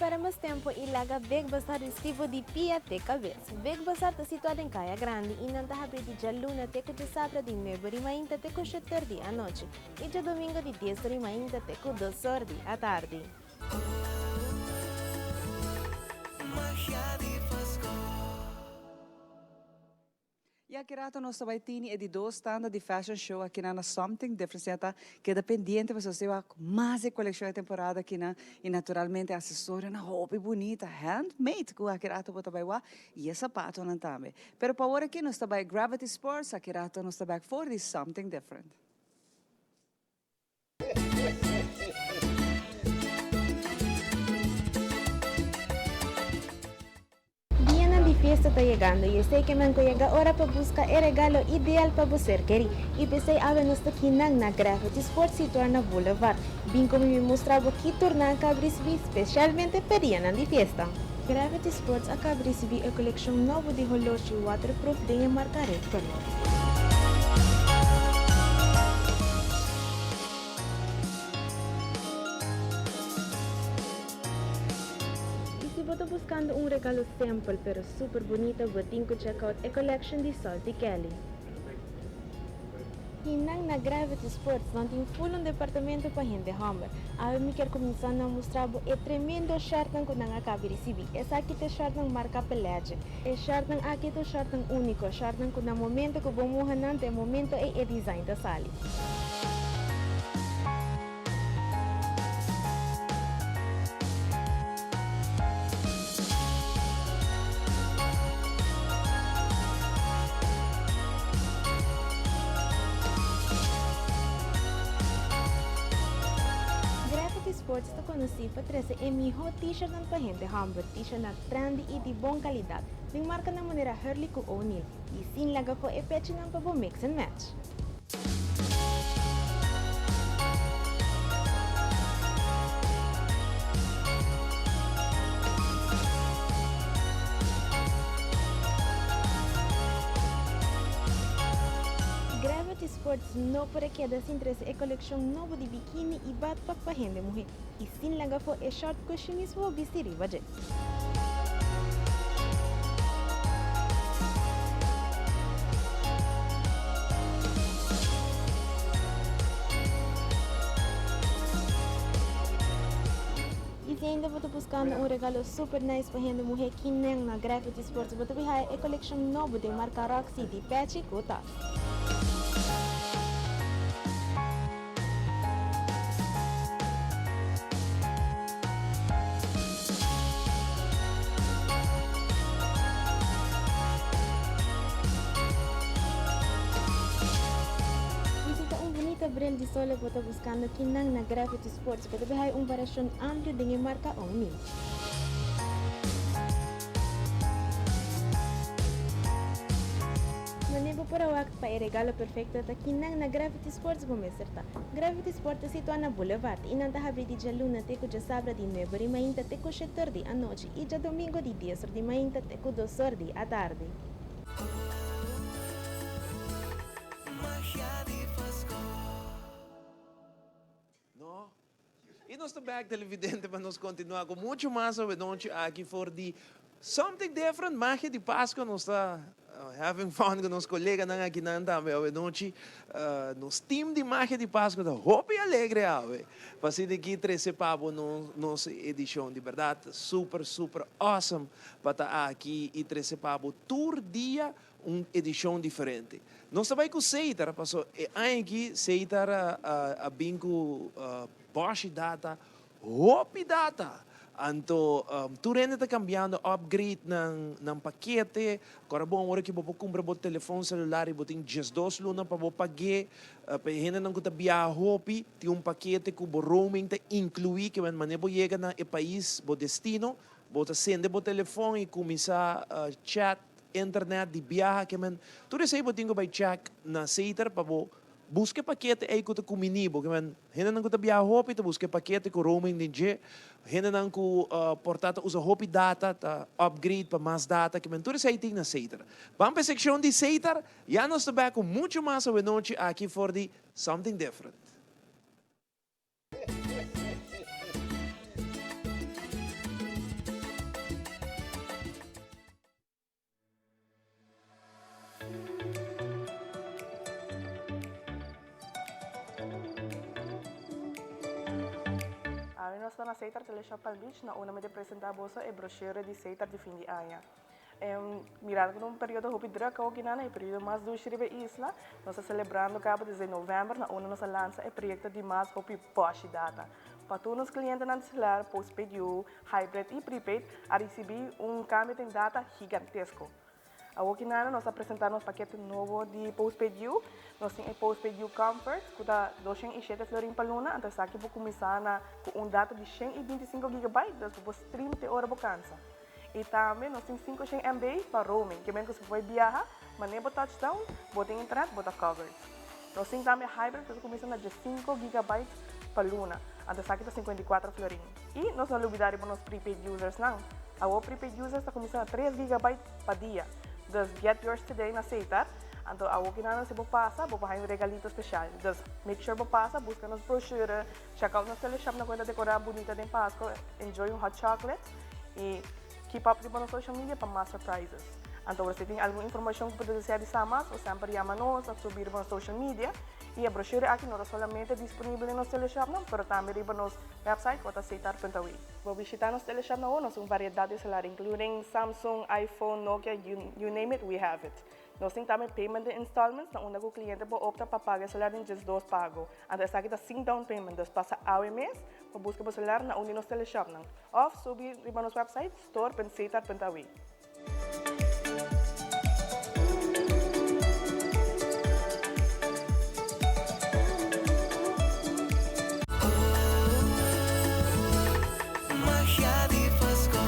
perde mas tempo y laga Big Bazaar bisti bo di pia te cabes. Big Bazaar ta situa den Caya Grandi y nan ta habri di djaluna te cu djasabra di nuebe ori mainta te cu sheter di anochi y djadomingo di dies ori mainta te cu dos or di atardi. Y aki rato nos ta bay tini e di dos tanda di fashion show akinan na Something Different. Sea ta keda pendiente pasobra si wak mas e coleccion e temporada akinan y naturalmente accesorionan hopi bunita handmade cu aki rato bo ta bay wak y e zapatonan tambe. Pero pa awor aki nos ta bay Gravity Sports aki rato nos ta back for di Something Different. Dianan di fiesta ta yegando y esey ke men cu yega ora pa busca e regalo ideal pa bo ser keri. Y p'esey awe nos ta kinan na Gravity Sports situa na Boulevard. Bin cu mi mi mustra bo ki tur nan a caba ricibi specialmente p'e dianan di fiesta. Gravity Sports a caba ricibi e coleccion nobo di holoshi waterproof den e marca Red Color. Y si bo ta buscando un regalo simpel pero super bunita bo tin cu check out e collection di Salty Kelly. Y nan na Gravity Sports nan tin full un departamento pa hende homber. Awe mi kier cuminsa na mustra bo e tremendo shirtnan cu nan a cabi ricibi. Esaki ta e shirtnan marca Pelagic. E shirtnan aki ta un shirtnan unico, shirtnan cu na momento cu bo muha nan ta e momento ey e design ta sali. Gravity Sports ta konosí pa trese e mihó t-shirtnan pa hende hòmber, t-shirtnan trendy i di bon kalidat, den markanan manera Hurley ku O'Neill, i sin laga for e pechinan pa bo mix and match. Gravity Sports no por a keda sin trese e kolekshon nobo di bikini i badpak pa hende muhé i sin laga afó e short ku shimis bo bisti riba dje. Y si ainda bo ta buscando un regalo super nice pa hende muhe kinan na Gravity Sports bo ta bay haya e coleccion nobo den marca Roxy di pechi cu tas. Y si ta un bunita bril di sole bo ta buscando kinan na Gravity Sports bo ta bay haya un variacion amplio den e marca O'Neill. Mane bo por a wak pa e regalo perfecto ta kinan na Gravity Sports bo mester ta. Gravity Sport ta situa na Boulevard y nan ta habri di djaluna te cu djasabra di nuebe or di mainta te cu shete or di anochi y djadomingo di dies or di mainta te cu dos or di atardi. No. Y nos ta back televidente pa nos continua cu mucho mas awenochi aki for di Something Different, Magia di Pascua. Nos ta having fun cu nos coleganan akinan tambe awenochi. Nos team di Magia di Pascua ta hopi alegre awe pa asina aki trece pa bo nos edicion. Di berdad super super awesome pa ta aki y trece pa bo tur dia un edicion diferente. Nos ta bay cu Seitar, paso e aña aki Seitar a bin cu boshi data, hopi data. Anto tur hende ta cambiando, upgrade nan pakete. Cora bon ora ki bo por cumpra bo telefon celular y bo tin diesdos luna pa bo pagu'e. Pa e hendenan cu ta biaha hopi, tin un pakete cu bo roaming ta inclui, ke manera bo yega na e pais, bo destino, bo ta sende bo telefon y cuminsa chat Internet di biaha ke men tur esei bo tin ku bai check na Seter pa bo buska e pakete ei ku ta kumini bo ke men hendenan ku ta biaha hopi ta buska e pakete ku roaming den dje hendenan ku por ta ta usa hopi data ta upgrade pa mas data ke men tur esei tin na Seter. Ban pa e sekshon di Seter ya nos ta bek ku muchu mas awenochi aki for di Something Different. na Seitar Teleshop Palm Beach na unda mi ta presenta boso e brochure di Seitar di fin di aña. Mirando ku ta un periodo hopi druk awokinan, e periodo mas dushi riba e isla, nos ta selebrando kaba desde november na unda nos a lansa e proyekto di mas hopi boshi data. Pa tur nos klientenan di selular, postpaid yu, hybrid i prepaid, a risibí un kambio den data gigantesko. Awokinan nos a presentá nos pakete nobo di postpaid yu. Nos tin e postpaid yu Comfort ku ta 207 florin pa luna, anto esaki bo kuminsá na ku un data di 125 gigabyte, dus bo por stream te ora bo kansa. I tambe nos tin 500 MB pa roaming, ke men ku si bo bai biaha, manera bo touch down, bo tin internet, bo ta covered. Nos tin tambe hybrid ku ta kuminsá na 15 gigabyte pa luna, anto esaki ta 54 florin. I nos no lubidá riba nos prepaid usersnan. Awor prepaid users ta kuminsá na 3 gigabyte pa dia. Dus get yours today na Setar. Anto awor kinan si bo pasa, bo por haña un regalito speshal. Dus make sure bo pasa, buska nos brochure, check out nos teleshop na ku ta dekorá bunita den Pasko, enjoy un hot chocolate. Y keep up riba nos social media pa mas surprises. Anto ora si tin algun informacion cu bo ta desea di sa mas, bo semper yama nos of subi riba nos social media. Y e brochure aki no ta solamente disponibel den nos teleshopnan, pero tambe riba nos website cu ta setar.awe. Bo bishita nos teleshop na nos un variedad di celular including Samsung, iPhone, Nokia, you, you name it, we have it. Nos tin tambe payment den installments na unda cu cliente por opta pa paga e celular den just dos pago. Anto esaki ta sin down payment, dus pasa awe mes pa busca bo celular na un di nos teleshopnan. Of subi riba nos website store.setar.aw. Magia di Pasco.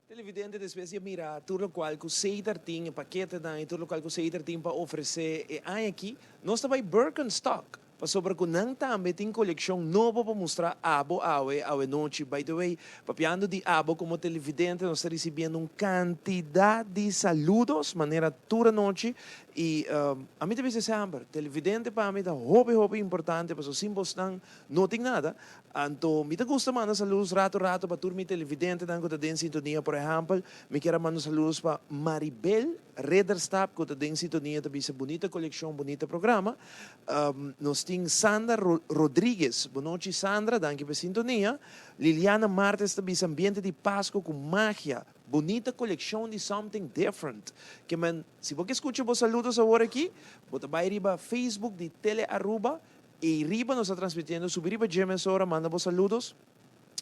Televidente despues di a mira tur locual cu Setar tin, e paketenan y tur locual cu Setar tin pa ofrece e aña aki, nos ta bay Birkenstock, pasobra cu nan tambe tin coleccion nobo pa mustra abo awe, awe nochi. By the way, papiando di abo como televidente, nos ta ricibiendo un cantidad di saludos manera tur anochi y ami ta bisa semper, televidente pa mi ta hopi hopi importante pasobra sin bosnan no tin nada. Anto mi ta gusta manda saludos rato rato pa tur mi televidentenan ku ta den sintonia. Por ehèmpel, mi kier a manda saludos pa Maribel Ridderstap ku ta den sintonia ta bisa bunita kolekshon, bunita programa. Nos tin Sandra Rodriguez, bonochi Sandra, danki pa e sintonia. Liliana Martes ta bisa ambiente di Pasco ku magia, bunita kolekshon di something different. Ke men, si bo ke skucha bo saludos awor aki, bo ta bai riba Facebook di Tele Aruba Ey riba nos ta transmitiendo, subi riba dje mesora, manda bo saludos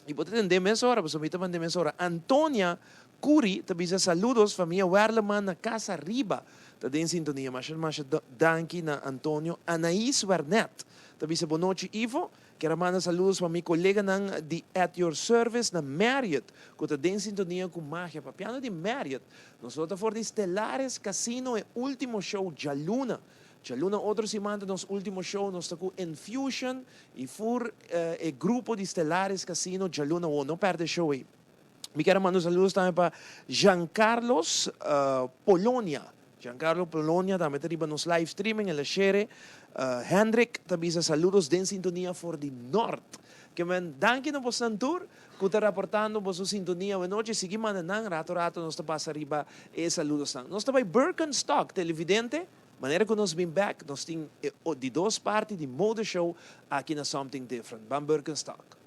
y bo ta tende mesora, pasobra mi ta mande mesora. Antonia Curi ta bisa saludos famia Werleman na Casa Riba ta den sintonia. Masha masha danki na Antonio. Anaís Wernet ta bisa bonochi Ivo, kier a manda saludos pa mi coleganan di At Your Service na Marriott cu ta den sintonia cu Magia. Papiando di Marriott, nos lo ta for di Stellares Casino e ultimo show djaluna Djaluna otro siman ta nos ultimo show, nos ta ku Infusion y fur e grupo di Stellaris Casino djaluna wo, no perde show ey. Mi kier a manda un saludos tambe pa Jean Carlos Polonia, Jean Carlo Polonia tambe ta riba nos live streaming, el a shere. Hendrik ta bisa saludos den sintonia for di Nort. Ke men danki na bosnan tur ku ta raportando boso sintonia awenochi, sigui manda nan, rato rato nos ta pasa riba e saludosnan. Nos ta bai Birkenstock, televidente. Manera ku nos bin bek, nos tin e di dos parti di Mode Show aki na Something Different. Ban Birkenstock.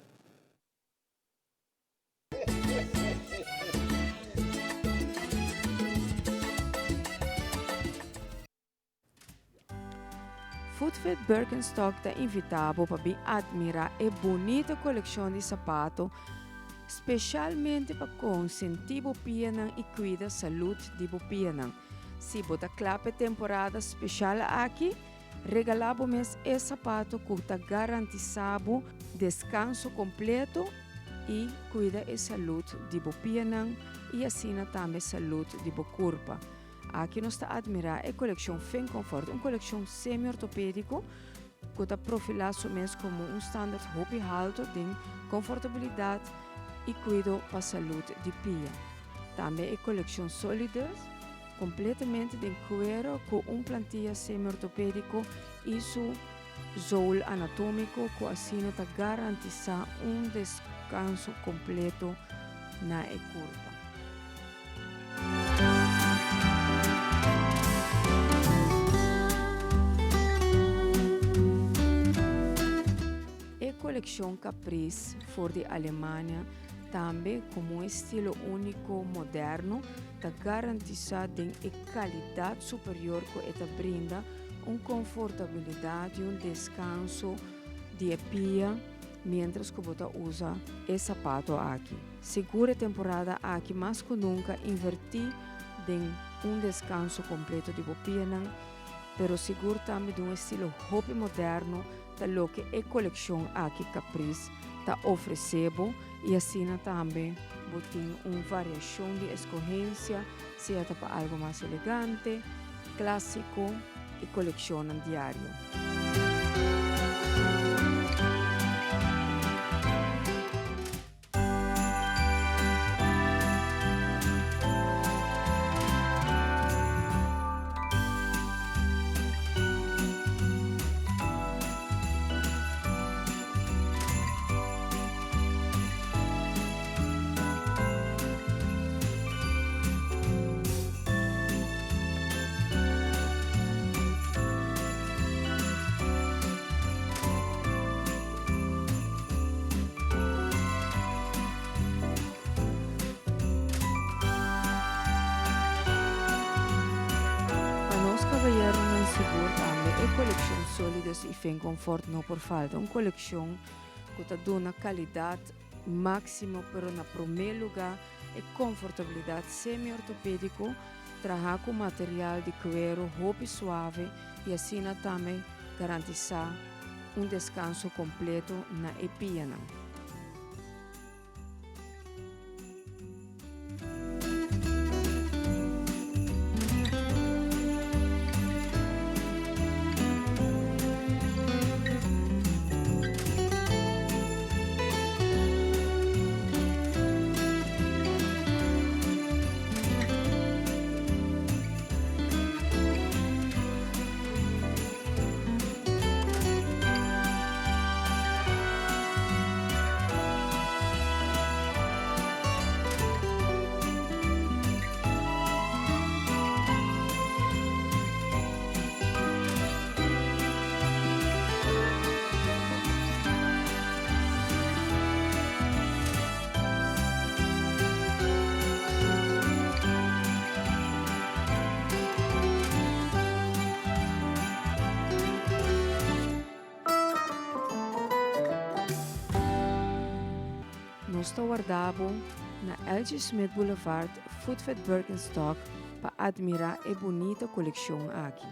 Footfit Birkenstock ta invitá bo pa bin admirá e bunita kolekshon di sapato speshalmente pa konsentí bo pianan i kuida salud di bo pianan. Si bo ta kla p'e temporada speshal aki, regalá bo mes e sapato ku ta garantisá bo deskanso kompleto i kuida e salud di bo pianan i asina tambe salud di bo kurpa. Aki nos ta admirá e kolekshon Fin Comfort, un kolekshon semi-ortopédiko ku ta profilá su mes komo un standard hopi haltu den konfortabilidat i kuido pa salud di pia. Tambe e kolekshon Solidus, kompletamente den kuero ku un plantia semi-ortopédiko i su zool anatómiko ku asina ta garantisá un deskanso kompleto na e kurpa. E. kolekshon Caprice for di Alemania tambe komo un estilo úniko moderno ta garantisá den e kalidat superior ku e ta brinda un konfortabilidat i un deskanso di e pia miéntras ku bo ta usa e sapato aki. Sigur e temporada aki mas ku nunka invertí den un deskanso kompleto di bo pianan, pero sigur tambe di un estilo hopi moderno ta loke e kolekshon aki Caprice ta ofresé bo i asina tambe bo tin un variashon di eskohensia sea ta pa algo mas elegante, klásiko i kolekshonnan diario. Pa nos caballeronan sigur tambe e coleccion Solidus y Finconfort no por falta. Un coleccion cu ta duna calidad maximo pero na prome luga e confortabilidad semi-ortopedico traha cu material di cuero hopi suave y asina tambe garantisa un descanso completo na e pianan. Nos ta warda bo na LG. Smith Boulevard, Footfit Birkenstock pa admira e bunita coleccion aki.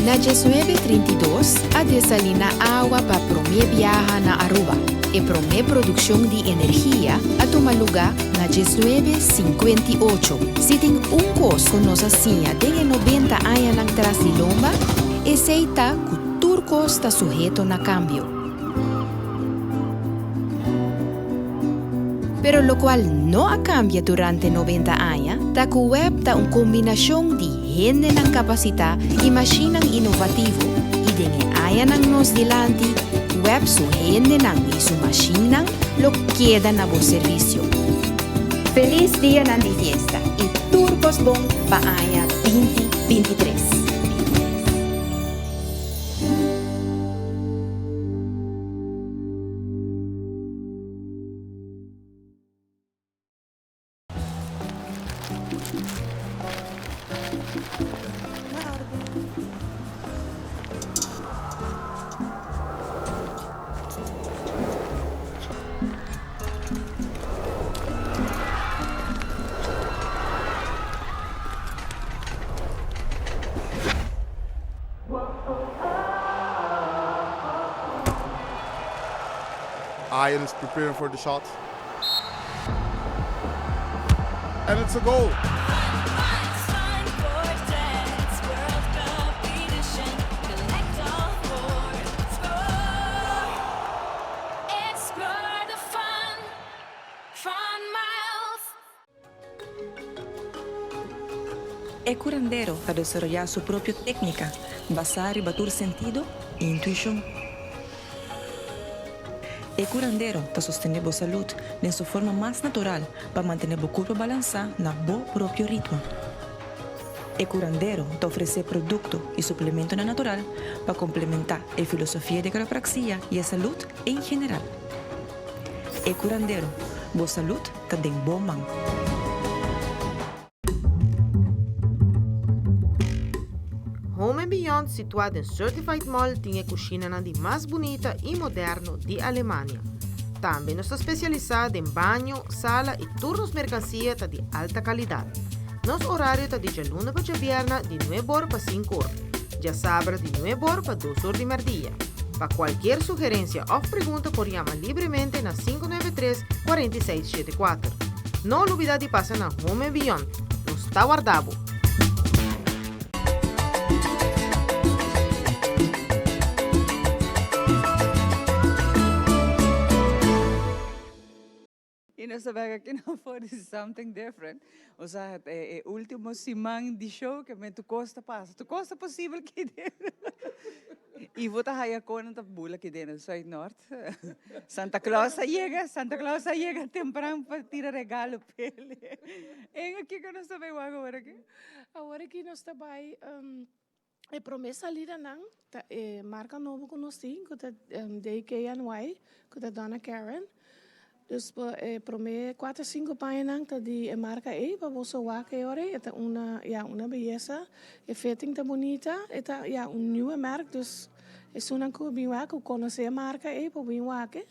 Na diesnuebe 32 a desalina awa pa prome biaha na Aruba. E prome produccion di energia a tuma luga na diesnuebe 58. Si tin un cos cu nos a siña den e 90 añanan tras di lomba, esey ta cu tur cos ta suheto na cambio. Pero locual no a cambia durante 90 aña ta cu web ta un combinacion di hendenan capacita y mashinnan innovativo y den e añanan nos dilanti web su hendenan y su mashinnan lo keda na bo servicio. Feliz dianan di fiesta y tur cos bon pa aña 2023. Ian is preparing for the shot. And it's a goal. E curandero ta desaroyá su propio técnica basá riba tur sentido i intuishon. E curandero ta sostené bo salud den su forma mas natural pa mantené bo curpa balansá na bo propio ritmo. E curandero ta ofresé producto i suplementonan natural pa complementá e filosofia di quiropraxia i e salud en general. E curandero, bo salud ta den bo man. Home and Beyond situá den Certified Mall tin e kushinanan di mas bunita i moderno di Alemania. Tambe nos ta spesialisá den baño, sala i tur nos merkansia ta di alta kalidat. Nos orario ta di djaluna pa djabièrna di nuebe or pa sinku or, djasabra di nuebe or pa dos or di mèrdia. Pa kualkier sugerensia òf pregunta por yama libremente na 593 46 74. No lubida di pasa na Home and Beyond. Nos ta warda bo! Y nos ta bek aki na for di Something Different. Osea, e ultimo siman di show ke men tur kos ta pasa. Tur kos ta posibel aki den. Ivo ta haya konan ta bula aki den Zuid Noord. Santa Claus a yega, Santa Claus a yega tempran pa tira regalo p'el. En kiko nos ta bai wak awor aki? Awor aki nos ta bai E prome salidanan ta e marka nobo ku nos tin ku ta DKNY ku ta Donna Karan. Dus e prome kuater sinku pañanan ta di e marka ei pa boso wak e ora ei. E ta una ya una beyesa. E fitting ta bunita. E ta ya un nieuwe merk dus esunnan ku bin wak ku konosé e marka ei por bin wak e.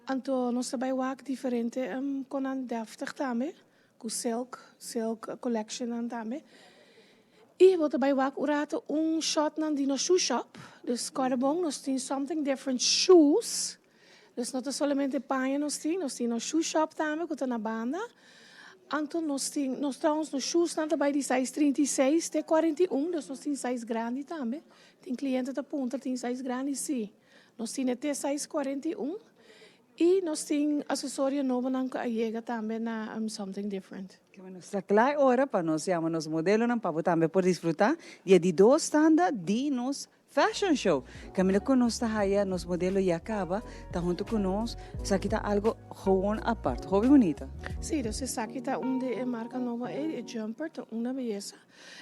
Anto nos ta bai wak diferente konan deftig tambe. Ku silk, silk collectionnan tambe. I bo ta bai wak un rato un shotnan di nos shoe shop. Dus kòrda bon, nos tin something different shoes. Dus no ta solamente paña nos tin, nos tin nos shoe shop tambe ku ta na banda. Anto nos tin, nos trouwens nos shoesnan ta bai di size 36 te 41, dus nos tin size grandi tambe. Tin cliente ta puntra tin size grandi? Si. Nos tin e te size 41. I nos tin asesorio nobonan ku a yega tambe na Something Different. Nos ta kla e ora pa nos yama nos modelonan pa bo tambe por disfruta di e di dos tanda di nos fashion show. Caminda cu nos ta haya nos modelo ya caba ta hunto cu nos. Esaki ta algo gewoon apart. Hopi bunita. Sí, dus esaki ta un di e marca nobo ey, e jumper ta una beyesa.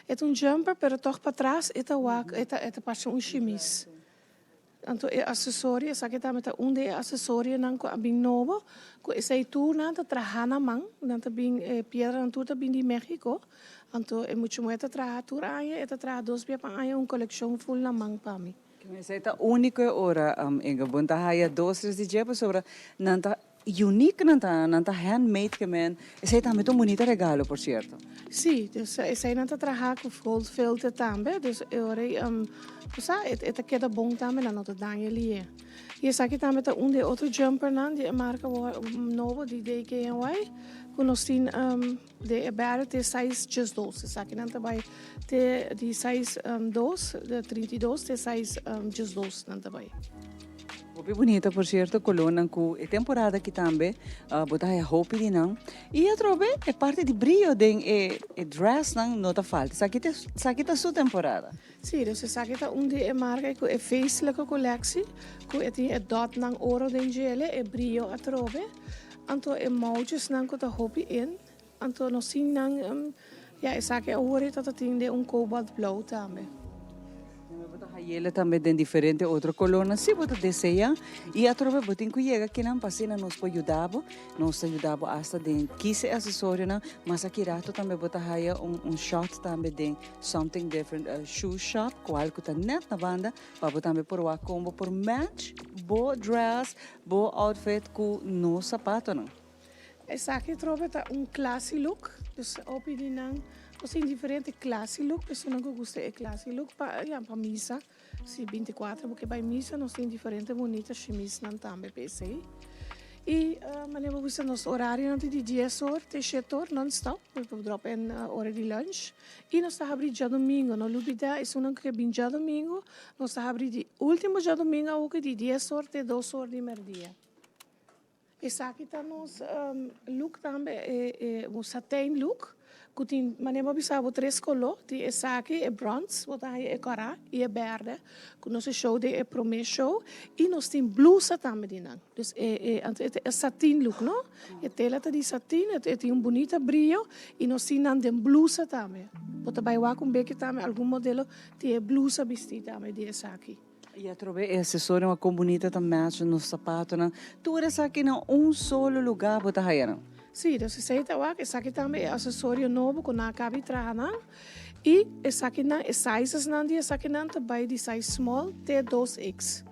E ta un jumper pero toch patras e ta wak, e ta parce un shimis. Anto e asesorio, esaki tambe ta un di e asesorionan ku a bin nobo, ku esei tur nan ta traha na man, nan ta bin, e piedranan tur ta bin di Mexico, anto e mucha muhé ta traha tur aña, e ta traha dos bia pa aña un kolekshon ful na man pa mi. Esei ta úniko e ora, Inge, bo ta haya dos tres di dje pasobra nan ta Unique nan ta, nan ta handmade ke men, esei tambe ta un bunita regalo por cierto. Sí, dus esei nan ta traha ku gold filter tambe, dus e ora ei bo sa e ta keda bon tambe, nan no ta daña lié. I esaki tambe ta un di e otro jumpernan di e marka nobo di DKNY ku nos tin den e bèrdè te size diesdos, esaki nan ta bai te di size dos, 32 te size diesdos nan ta bai. Hopi bunita por cierto colornan cu e temporada aki tambe bo ta haya hopi di nan y atrobe e parti di brillo den e dressnan no ta falta esaki ta esaki ta su temporada. Si, dus esaki ta un di e marca cu e feestelijke collectie cu e tin e dotnan oro den djele e brillo atrobe anto e mouwtjesnan cu ta hopi in Anto nos tin nan, ya esaki awor e ta tin den un cobalt blauw tambe. Tambe bo ta hayele tambe den diferente otro colornan si bo ta desea y atrobe bo tin cu yega kinan pa asina nos por yuda bo. Nos ta yuda bo hasta den kis e accesorionan, mas aki rato tambe bo ta haya un un shot tambe den Something Different Shoe Shop cual cu ta net na banda pa bo tambe por wak con bo por match bo dress, bo outfit cu nos zapatonan. Esaki trobe ta un classy look, dus hopi di nan nos tin diferente classy look, personan cu gusta e classy look pa ya pa misa, si 24 bo ke bay misa nos tin diferente bunita shimisnan tambe pa esey. Y manera bo bisa nos horarionan ta di dies or te shete or non stop, bo por drop in ora di lunch y nos ta habri djadomingo, no lubida esunnan cu ke bin djadomingo nos ta habri di ultimo djadomingo awoki di dies or te dos or di merdia. Esaki ta nos look tambe, e un satijn look ku tin manera bo a bisa bo tres koló, tin esaki, e brons, bo ta haña e kòrá i e bèrdè ku nos a show den e promé show i nos tin blusa tambe di nan. Dus e e anto e ta e satin look no, e tela ta di satin e tin un bunita brio i nos tin nan den blusa tambe. Bo ta bai wak un beki tambe algun modelo tin e blusa bistí tambe di esaki. Y atrobe e accesorionan con bunita ta match nos zapatonan. Tur esaki na un solo lugar bo ta haya nan. Sí, dus esey ta wak. Esaki tambe e accesorio nobo cu nan a caba di traha nan. Y esakinan, e sizesnan di esakinan ta bay di size small te 2X.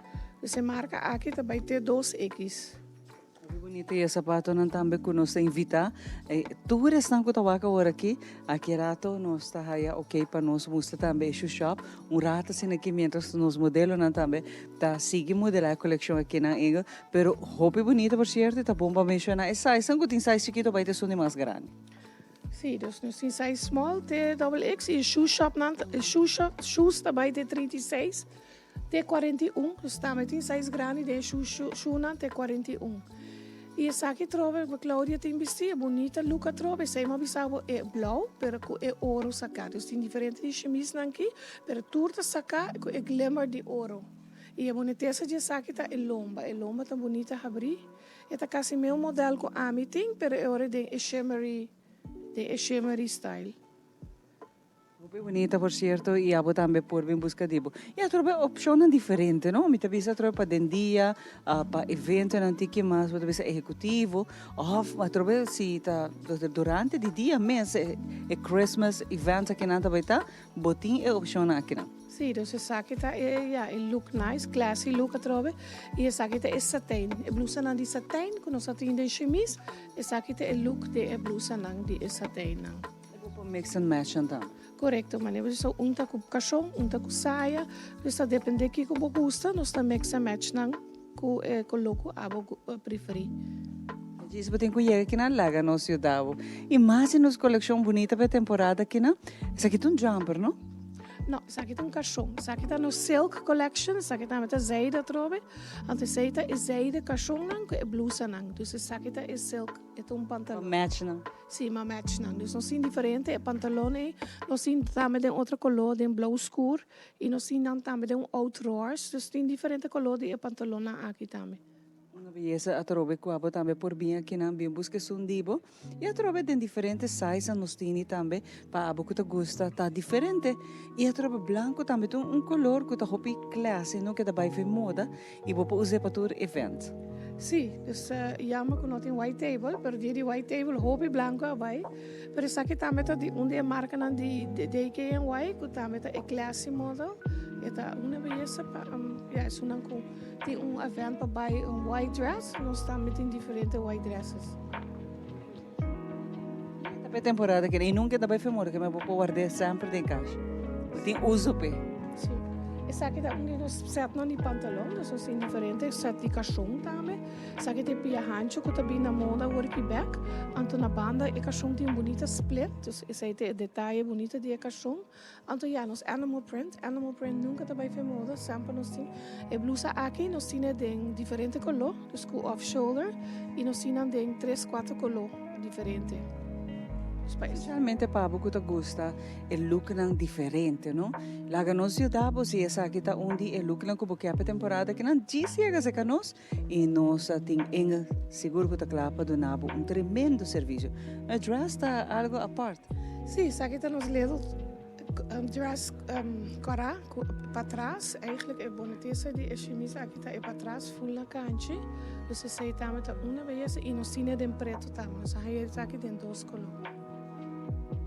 Dus e marca aki ta bay te 2X. Hopi bunita y e zapatonan tambe cu nos ta invita tur esnan cu ta wak awor aki, aki rato nos ta haya ok pa nos mustra tambe e shoe shop un rato asina aki mientras nos modelonan tambe ta sigui modela e coleccion aki nan Engel, pero hopi bunita por cierto y ta bon pa menciona e sizenan cu tin size chikito bay ta esun di mas grandi. Sí, dus nos tin size small te double X y e shoe shopnan, e shoe shop, shoes ta bay te 36. Te 41, dus tambe tin size grandi den shu shunan te 41. Y esaki trobe Claudia tin bisti e bunita look atrobe, esey mi a bisa bo e blauw pero cu e oro saca. Dus tin diferente di shimisnan aki pero tur ta saca cu e glimmer di oro. Y e bunitesa di esaki ta e lomba, e lomba ta bunita habri, e ta casi meun model cu ami tin pero e ora den e shimmery den e shimmery style. Hopi bunita por cierto y abo tambe por bin busca di bo. Y atrobe opcionnan diferente no, mi ta bisa atrobe pa den dia, pa eventonan tiki mas bo ta bisa ehecutivo of atrobe si ta durante di dia mes e Christmas event akinan ta bay ta, bo tin e opcionnan akinan. Si, dus esaki ta e ya e look nice, classy look atrobe y esaki ta e satijn, e blusanan di satijn cu nos a tin den chemise, esaki ta e look di e blusanan di e satijnnan. E bo por mix and match nan tambe. Korekto, manera bo bisa un ta ku kashon, un ta ku saya, dus ta depende kiko bo gusta, nos ta mix and match nan ku e koló ku abo preferí. Djis bo tin ku yega kinan laga nos yuda bo. I mas di nos kolekshon bunita pa e temporada kinan. Esaki ta un jumper, no? No, esaki ta un kashon. Esaki ta nos silk collection, esaki tambe ta zijde atrobe. Anto esei ta e zijde kashonnan ku e blusanan. Dus esaki ta e silk, e ta un pantalon. Pa match nan. Sí, ma match nan. Dus nos tin diferente. E pantalon ei nos tin tambe den otro color, den blauw scur. Y nos tin nan tambe den un oud roze. Dus tin diferente color di e pantalonnan aki tambe. Una beyesa atrobe cu abo tambe por bin akinan bin busca esun di bo. Y atrobe den diferente sizenan nos tini tambe pa abo cu ta gusta ta diferente. Y atrobe blanco tambe ta un color cu ta hopi classy, no keda bay fen moda. Y bo por us'é pa tur event. Sí, dus jammer cu no tin white table, pero dia di white table hopi blanco a bay. Pero esaki tambe ta di un di e marcanan di DKNY cu tambe ta e classy model. E ta una beyesa pa, ya, esunnan cu tin un event pa bay un white dress, nos tambe tin diferente white dresses. Ta p'e temporada kende y nunca ta bay femora kende bo por ward'é semper den cash. Bo tin uso p'e. Sí. Esaki ta un di nos setnan di pantalon, dus nos tin diferente set di cashon tambe. Esaki ta e pia hancho cu ta bin na moda awor aki bek. Anto na banda e cashon tin un bunita split, dus esey ta e detaye bunita di e cashon. Anto ya, nos animal print, animal print nunca ta bay fe moda, semper nos tin e blusa aki, nos tin e den diferente color, dus cu off shoulder, y nos tin nan den tres, cuatro color diferente. Dus pa e. Specialmente pa abo cu ta gusta e looknan diferente, no? Laga nos yuda bo si esaki ta un di e looknan cu bo kier pa e temporada akinan, djis yega cerca nos y nos a tin Engel sigur cu ta cla pa duna bo un tremendo servicio. E dress ta algo apart. Sí, esaki ta nos little. dress kòrá ku patras. Eigenlijk e bonitesa di e shimis aki ta e patras ful na kanchi. Dus esei tambe ta una beyesa i nos tin e den pretu tambe. Nos a haña esaki den dos koló.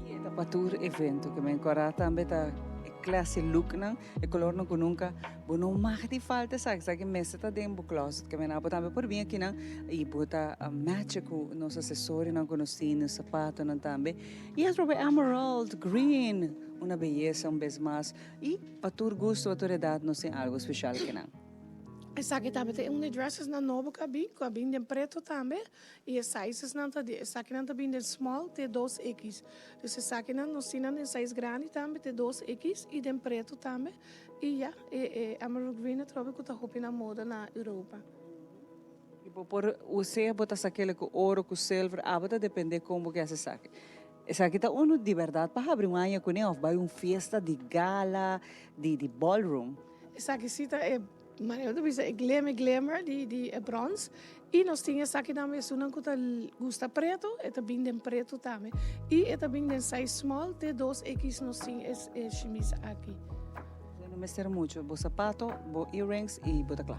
I e ta pa tur evento. Ke men kòrá tambe ta e classy looknan, e kolornan ku nunka bo no mag di falta esaki. Esaki mester ta den bo closet. Ke men abo tambe por bin akinan i bo ta matcha ku nos asesorionan ku nos tin, nos sapatonan tambe. I atrobe emerald green, una beyesa un bes mas. I pa tur gusto, pa tur edad nos tin algo special akinan. Esaki tambe ta un di dressesnan nobo ku a bin, ku a bin den preto tambe. I e sizesnan ta di, esakinan ta bin den small te dos X. Dus esakinan nos tin nan den size grandi tambe te dos X i den preto tambe. I ya, e e emerald green atrobe ku ta hopi na moda na Europa. I bo por us'é, bo ta sak'el ku oro, ku silver, abo ta dependé kon bo ke hasi esaki. Esaki ta unu di bèrdat pa habri un aña kuné òf bai un fiesta di gala, di di ballroom. Esaki si ta e manera bo ta bisa e glimmer glimmer di di e brons. I nos tin esaki tambe esunnan ku ta gusta pretu, e ta bin den pretu tambe. I e ta bin den size small te dos X nos tin e e shimis aki. Bo no mester mucho, bo sapato, bo earrings i bo ta kla.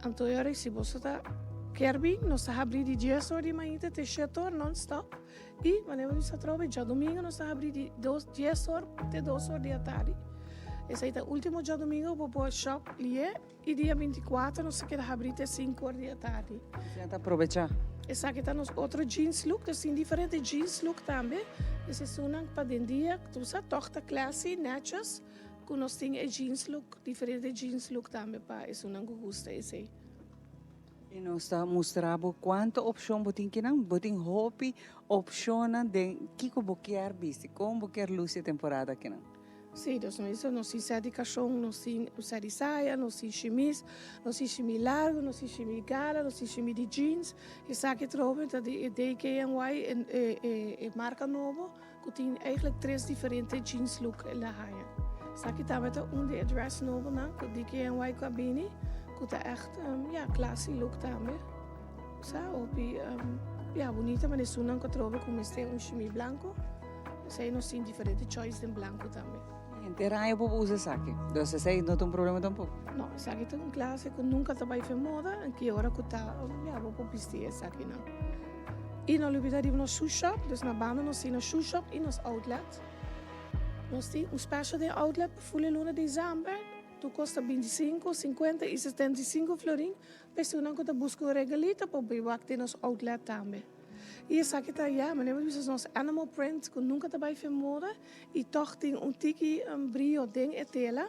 Anto e ora si boso ta kier bin, nos ta habri di dies or di mainta te shet or non stop. I manera bo bisa atrobe, djadumingu nos ta habri di dos dies or te dos or di atardi. Esei ta ultimo djadumingu bo por shop lié i dia binti kuater nos ta keda habri te sinku or di atardi. Esei ta aprobecha. Esaki ta nos otro jeans look, nos tin diferente jeans look tambe. Esei esunnan pa den dia, bo sa tog ta classy, netjes. Ku nos tin e jeans look, diferente jeans look tambe pa esunnan ku gusta esei. I nos ta mustra bo kuantu opshon bo tin kinan. Bo tin hopi opshonnan den kiko bo kier bisti, kon bo kier lusi e temporada kinan. Sí, nos no bisa nos tin sèt di kashon, nos tin un sèt di saya, nos tin shimis, nos tin shimi largu, nos tin shimi gala, nos tin shimi di jeans. Esaki trobe ta di e DKNY, e marka nobo. Cu tin eigenlijk tres diferente jeans look el a haya. Esaki tambe ta un di e dress nobonan cu DKNY cu a bini, cu ta echt ya classy look tambe. Sa hopi ya bunita ma esunnan cu atrobe cu mester un shimi blanco, esey nos tin diferente choice den blanco tambe. Henter aña bo por usa esaki, dus esey no ta un problema tampoco. No, esaki ta un clase cu nunca ta bay fe moda, en ki ora cu ta ya bo por bisti esakinan. I no lubida riba nos shoe shop, dus na banda nos tin nos shoe shop i nos outlet. Nos tin un special den outlet pa ful e luna december, tur kos ta bintisinku, sinkuenta i setentisinku florin pa esunnan ku ta buska un regalito por bai wak den nos outlet tambe. I esaki ta ya, manera bo bisa nos animal print ku nunka ta bai fin moda i tòg tin un tiki brio den e tela,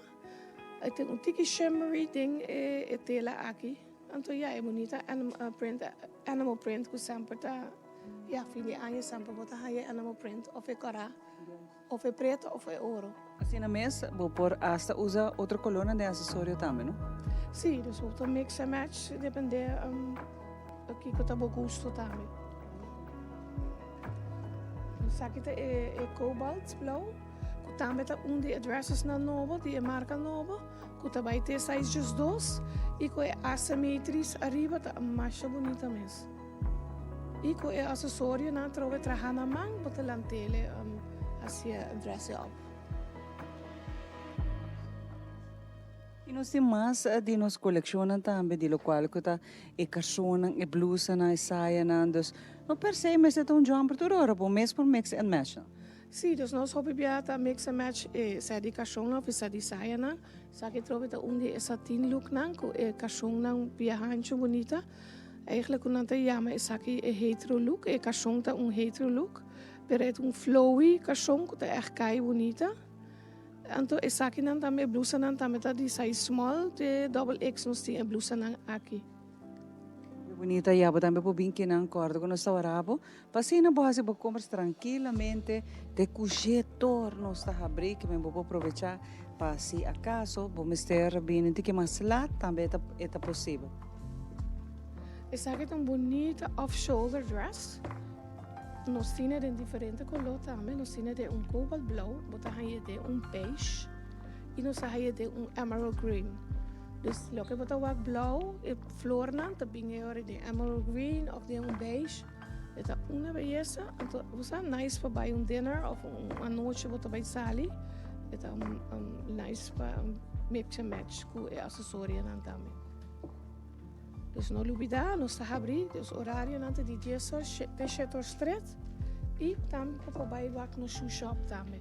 e tin un tiki shimmery den e tela aki. Anto ya e bunita animal print animal print ku semper ta ya fin di aña semper bo ta haña e animal print of e kòrá of e preto of e oro. Asina mes bo por asta usa otro kolornan den asesorio tambe no? Si, dus bo ta mix and match depende kiko ta bo gusto tambe. Esaki ta e cobalt blou ku tambe ta un di e dressesnan nobo di e marka nobo. Ku ta bai te size 12 i ku e asimetris ariba ta masha bunita mes. I ku e asesorionan atrobe traha na man bo ta lantele hacia dress it up. I nos tin mas di nos kolekshonnan tambe di lokual ku ta e karsonnan, e blusanan, e sayanan. Dus no per se mester ta un jumper tur ora, bo mes por mix and match nan. Sí, dus nos hopi bia ta mix and match e set di kashonnan of e set di sayanan. Esaki trobe ta un di e satin looknan ku e kashonnan bia hanchu bunita. Eigenlijk ku nan ta yama esaki e hetero look. E kashon ta un hetero look, pero e ta un flowy kashon ku ta ègt kai bunita. Anto esakinan tambe, e blusanan tambe ta di size small te double X nos tin e blusanan aki. Hopi bunita ya bo tambe por bin kinan kòrda ku nos ta wara bo. Pa asina bo hasi bo compras trankilamente te ku jetor nos ta habri ke men bo por probecha pa si akaso bo mester bini un tiki mas lat tambe e ta posibel. Esaki ta un bunita off shoulder dress. Nos tine den diferente color tambe. Nos tine den un cobalt blauw, bo ta haña den un beige y nos ta haña den un emerald green. Dus loke bo ta wak blauw, e flornan ta bin e ora den emerald green of den un beige. E ta una beyesa, anto bo sa nice pa bai un dinner of un anochi bo ta bai sali, e ta nice pa mix and match ku e asesorionan tambe. Dus no lubida, nos ta habri, dus orarionan ta di dies or te shete or stret i tambe bo por bai wak nos shoe shop tambe.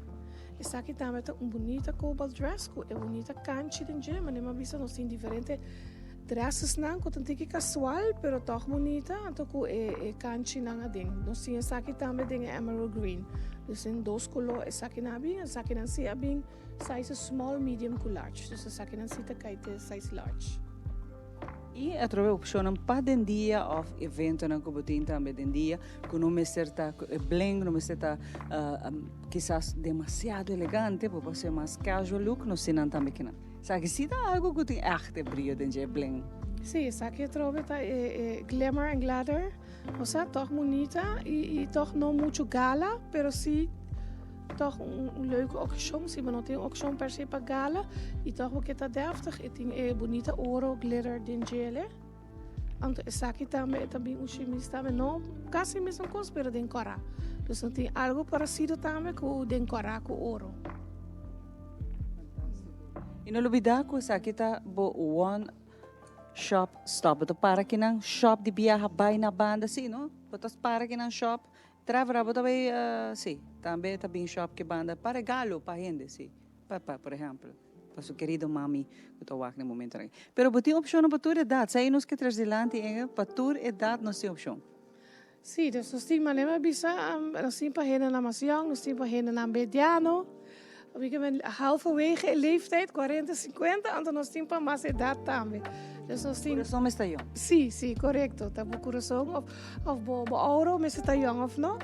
Esaki tambe ta un bunita cobalt dress ku e bunita kanchi den dje, manera mi a bisa nos tin diferente Dressesnan ku ta un tiki kasual pero tòg bunita anto ku e kanchinan aden. Nos tin esaki tambe den e emerald green. Dus den dos koló esakinan a bin. Esakinan si a bin size small, medium ku large. Dus esakinan si ta kai te size large. I atrobe opshonnan pa den dia òf eventonan ku bo tin tambe den dia ku no mester ta ku e bling, no mester ta kisas demasiado elegante, bo por hasi mas casual look, nos tin nan tambe kinan. Esaki si ta algo cu tin echt e brillo den dje bling. Si, esaki atrobe ta e glimmer en glitter. Osea, toch bunita y toch no mucho gala, pero si toch un leuke ocasion. Si bo no tin un ocasion per se pa gala y toch bo ke ta deftig, e tin e bunita oro glitter den djele. Anto esaki tambe e ta bin un shimis tambe, no casi mesun cos pero den cora. Dus no tin algo parecido tambe cu den cora cu oro. Y no lubida cu esaki ta bo one shop stop. Bo ta para kinan shop di biaha bay na banda si no? Bo ta para kinan shop Trevor bo ta bay si tambe ta bin shop ki banda pa regalo pa hende si pa pa por ehempel. Pa su kerido mami ku ta wak na e momentonan aki. Pero bo tin opshonnan pa tur edat. Sa ei nos ke tres dilanti en pa tur edat nos tin opshon. Sí, dus nos tin manera mi a bisa, nos tin pa hendenan mas yòn, nos tin pa hendenan mediano, halverwege e leeftijd, kuarenta, sinkuenta, anto nos tin pa mas edat tambe. Dus nos tin. Kurason mester ta yòn. Sí, sí, korekto. Ta bo kurason òf bo ouro mester ta yòn òf no.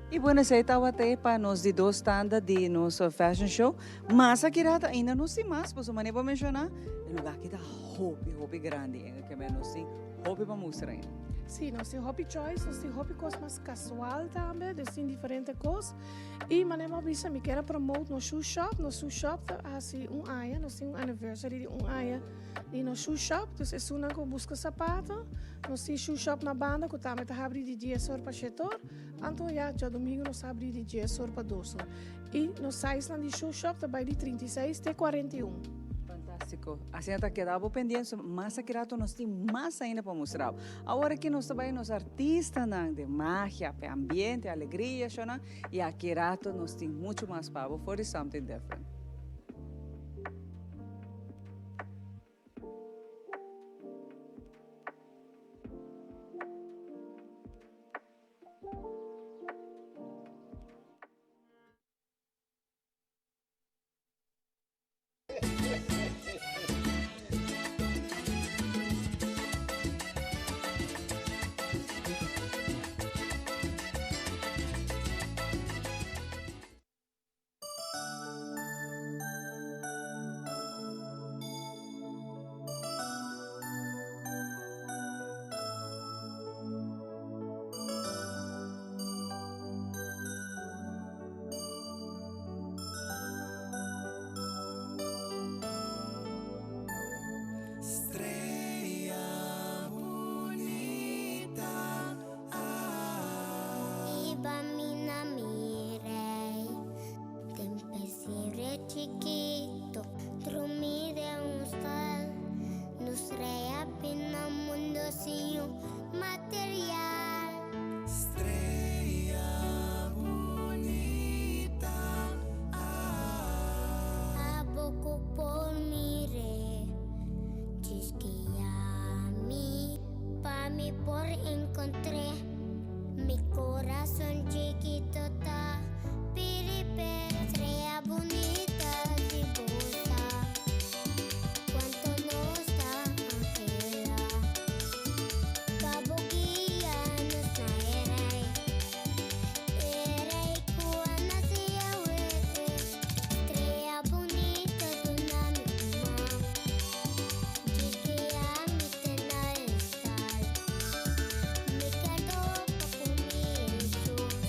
Y bueno esey tabata e pa nos di dos tanda di nos fashion show. Mas aki rato ainda nos tin mas, pasobra manera bo a menciona e lugar aki ta hopi hopi grandi en ke nos tin hopi pa mustra ainda. Sí, nos tin hopi choice, nos tin hopi cos mas casual tambe, dus tin diferente cos. Y manera bo a bisa mi kier a promote nos shoe shop, nos shoe shop ta haci un aña, nos tin un anniversary di un aña di nos shoe shop, dus esunnan cu busca sapato, nos tin shoe shop na banda cu tambe ta habri di dies or pa shete or. Anto ya djadomingo nos ta habri di dies or pa dos or. I nos sizenan di shoe shop ta bai di 36 te 41. Fantástiko. Asina ta keda bo pendiente so mas aki rato nos tin mas ainda pa mustra bo. Awor aki nos ta bai nos artistanan den magia, p'e ambiente, alegria shownan i aki rato nos tin mucho mas pa bo for di Something Different. Strea bunita Iba mi na mi rey Den pesebre chikito Drumi den un stal Nos rey a bin na mundo sin un material. Strea bunita Abo ku por mir'é Djis guia mi Pa mi por encontr'é. Mi corazon chikito ta pidi p'e strea bunita di bosa. Cuanto nos ta anhela pa bo guia nos na e Rey, e Rey cu a nace awe. Strea bunita duna mi un man, djis guia mi te na e stal. Mi keda pa ku mi Hesus.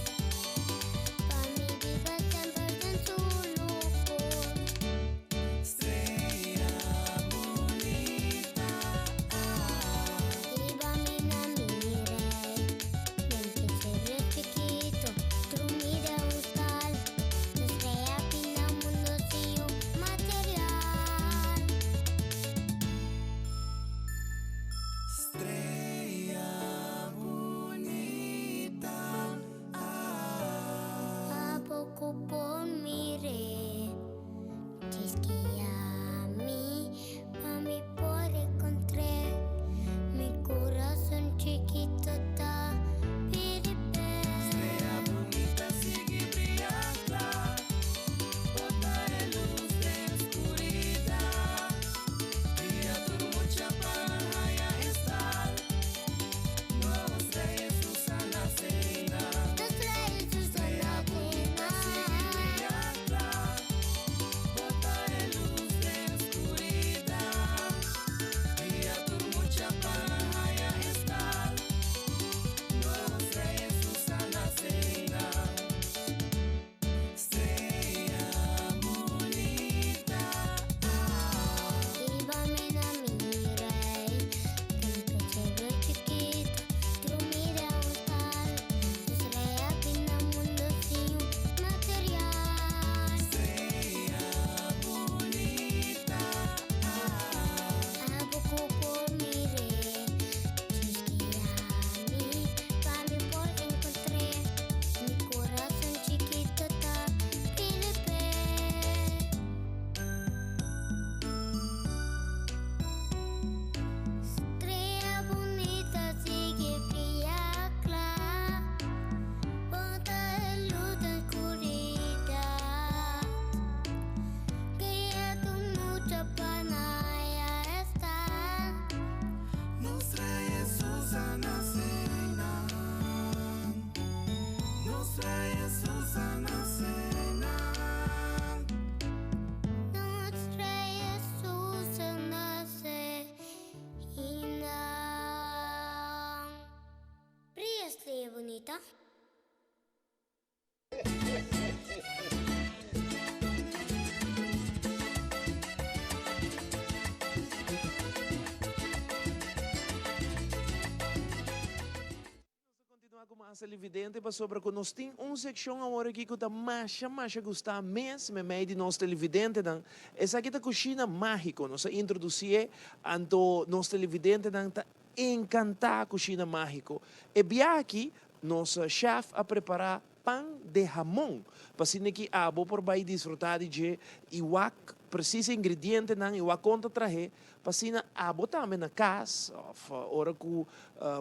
televidente pasobra ku nos tin un sekshon awor aki ku ta masha masha gustá mes meimei di nos televidentenan. Esaki ta Kushina Mágiko. Nos a introdusié anto nos televidentenan ta enkantá Kushina Mágiko. E bia aki nos chef a prepará pan de hamon pa asina ki abo por bai disfrutá di dje i wak presis e ingredientenan i wak kon ta trah'é pa asina abo tambe na kas òf ora ku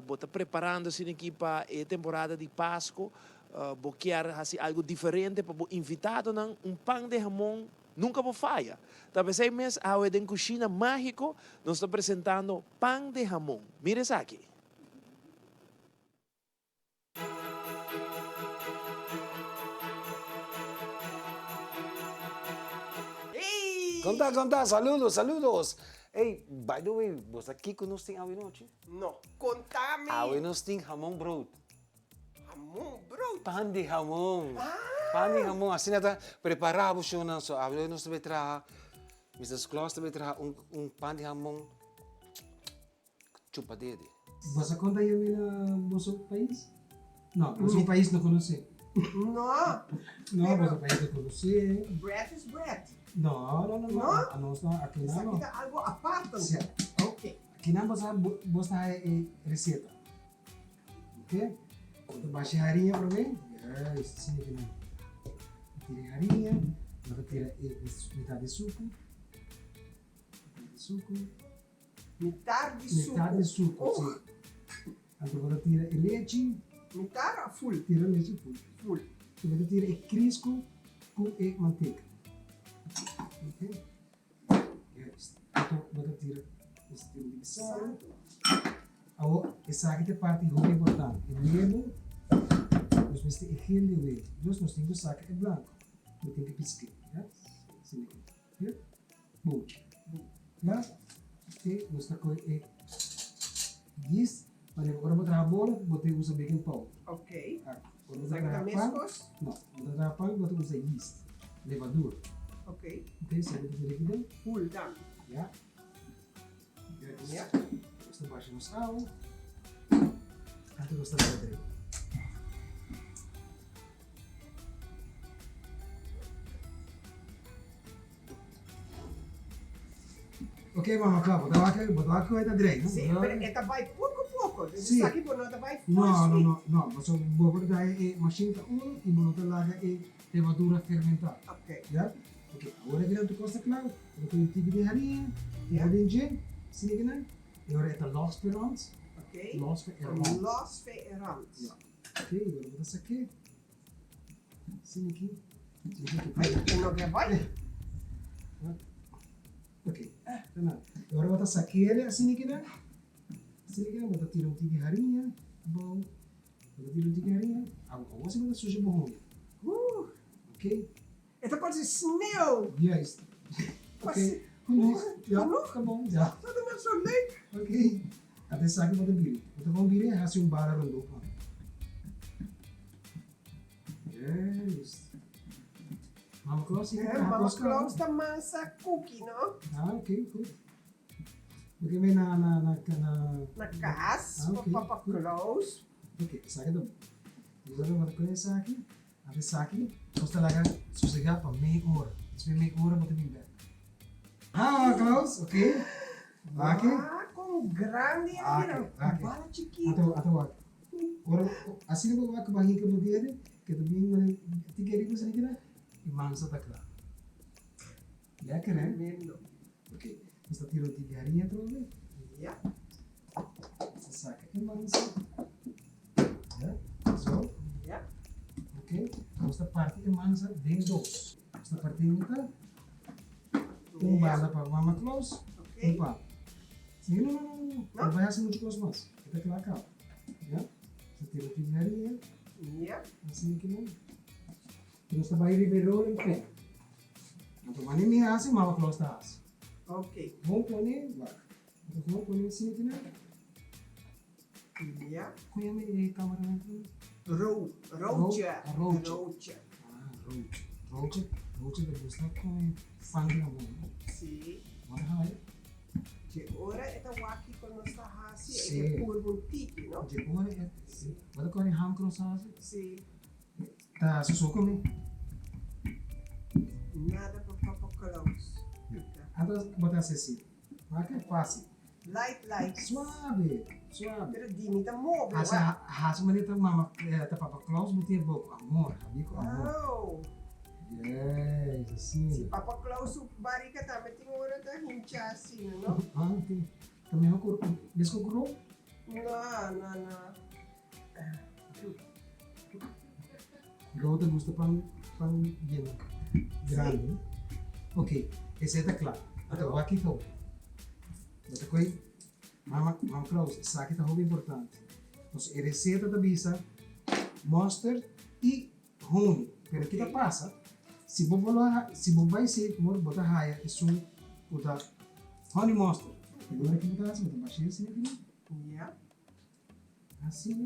bo ta preparando asina ki pa e temporada di Pasko bo kier hasi algu diferente pa bo invitadonan un pan de hamon nunka bo faya. Ta p'esei mes awe den Kushina Mágiko nos ta presentando pan de hamon. Mira esaki. Konta konta saludos saludos Ey by the way bo sa kiko nos tin awe nochi? No, konta mi. Awe nos tin hamon brood. Hamon brood? Pan di hamon. Pan di hamon asina ta prepara bo shownan so awe nos ta bay traha Mister Claus ta bay traha un pan di hamon. Chupa dede. Boso konta yami na boso pais? No, boso pais no konosé. No. No, boso pais no konosé. Bread is bread. No, no, no, no. Anos no, akinan no. Esaki ta algo aparte. Si. Ok. Akinan bo sa, bo sa haya e reseta. Ok. Bo ta basha e hariña promé. Juist, asina akinan. Bo tira e hariña, bo ta tira e mitad di suku. Mitad di suku. Mitar di suku. Mitar di suku, si. Anto bo ta tira e lechi. Mitar of full? Tira lechi full. Full. I bo ta tira e krisku ku e manteka. Ok. Juist. Anto bo ta tira e un tiki sal. Awor esaki ta e parti hopi importante. E webu, nos mester e gel di e webu. Dus nos tin ku saka e blanko. Bo tin ku pisk'é, ya. Asina aki. Ya. Bon. Ya. Ok, nos ta koe e yeast. Pasobra ora bo traha bolo, bo ta usa baking powder. Ok. Ora bo ta traha pan, no, bo ta traha pan, bo ta usa yeast, levadura. Ok. Ok, so bo ta tira aki den. Full dan. Ya. Ya. Nos ta basha nos awa. Anto nos ta laga drei. Ok, mama Clau, bo ta wak, bo ta wak ku e ta drei, no? Sí, pero e ta bai poko poko. Dus Sí. esaki bo no ta bai full No, no, speed. no, no. Pasobra bo por daña e machine ta uno i bo no ta laga e levadura fermentá. Ok. Ya? Ok, awor e gran tur kos ta kla. Bo ta pone un tiki di hariña, tiki den dje, asina kinan. I ora e ta los p'e rònt. Ok. Los p'e e rònt. Los p'e e rònt. Ya. Ok, i ora bo ta sak'é. Ok, awor bo ta sak'el asina kinan, asina kinan bo ta tira un tiki hariña abou, bo ta tira un tiki hariña, awor si bo ta susha bo hoña. Ok. E ta parse sneeuw. Juist. Ok, genoeg. Ja, ta bon. Ja. Dat ta zo leuk. Ok, ata esaki bo ta biri. Bo ta bon biri e hasi un bara rondó pa. Juist. Mama Claus si Eh, Mama Claus ta mansa cookie, no? Ah, ok, goed. Bo ke mei na na na na Na kas, Ah, ok. pa Papa Claus. Ok, esaki ta bon. Bo ta kohe esaki. Anto esaki nos ta laga sosegá pa mei ora. Despues di mei ora bo ta bin bèk. Ha, Klaus, ok. Wak. Wak kon grandi a bira, un bala chikitu. Anto, anto wak. Ora, asina bo wak bo hinka bo dede, ke ta bin manera tiki riba asina kina, e mansa ta kla. Lekker, hè? Tremendo. Ok, nos ta tira un tiki hariña atrobe. Ja. Nos ta saka e mansa. Ja, zo. Ja. Ok, nos ta parti e mansa den dos. Nos ta parti en mitad. Un banda pa Mama Claus, un pa. Sí, no, no, no, no. No bai hasi mucho kos mas. E ta kla kaba. Ja. Nos ta tira un tiki hariña. Ja. Asina kinan. Nos ta bai riba e rolling pin. Anto wanneer mi hasi, mama Claus ta hasi. Ok. Gewoon pone, wak. Anto gewoon pone asina kinan. Ja. Kon yama e cameraman tu? Ro, Roodje. Roodje. Roodje. Ah, Roodje. Roodje, Roodje ta gusta come pan di hamon, no? Si. Wat ga je? Dje ora e ta wak kiko nos ta hasi, e ke purba un tiki, no? Dje ora e, bo ta kore ham ku nos ta hasi? Si. Ta soso ku mi. Nada pa Papa Claus pika. Anto bo ta hasi asi. Wak e fásil. Light light. Suave, suave. Pero di mi ta move wak. Hasi manera ta mama ta Papa Claus bo tin e bo ku amor, habi ku amor. Oh. Yes, asina. Si Papa Claus su barika tambe tin ora ta hincha asina, no? Ah, ok. Ta mihor ku mes ku gro? No, no, no. Gro ta gusta pan pan yena grandi, no? Ok, esei ta kla. Anto wak kiko? Bo ta koe Mama, Mama Claus, esaki ta hopi importante. Nos e receta ta bisa mustard y honey. Pero ki ta pasa, si bo bolo si bo bai Save-More bo ta haya esun ku ta honey mustard. E ora ki bo ta hasi bo ta bash'é asina aki nan. Ja. Asina.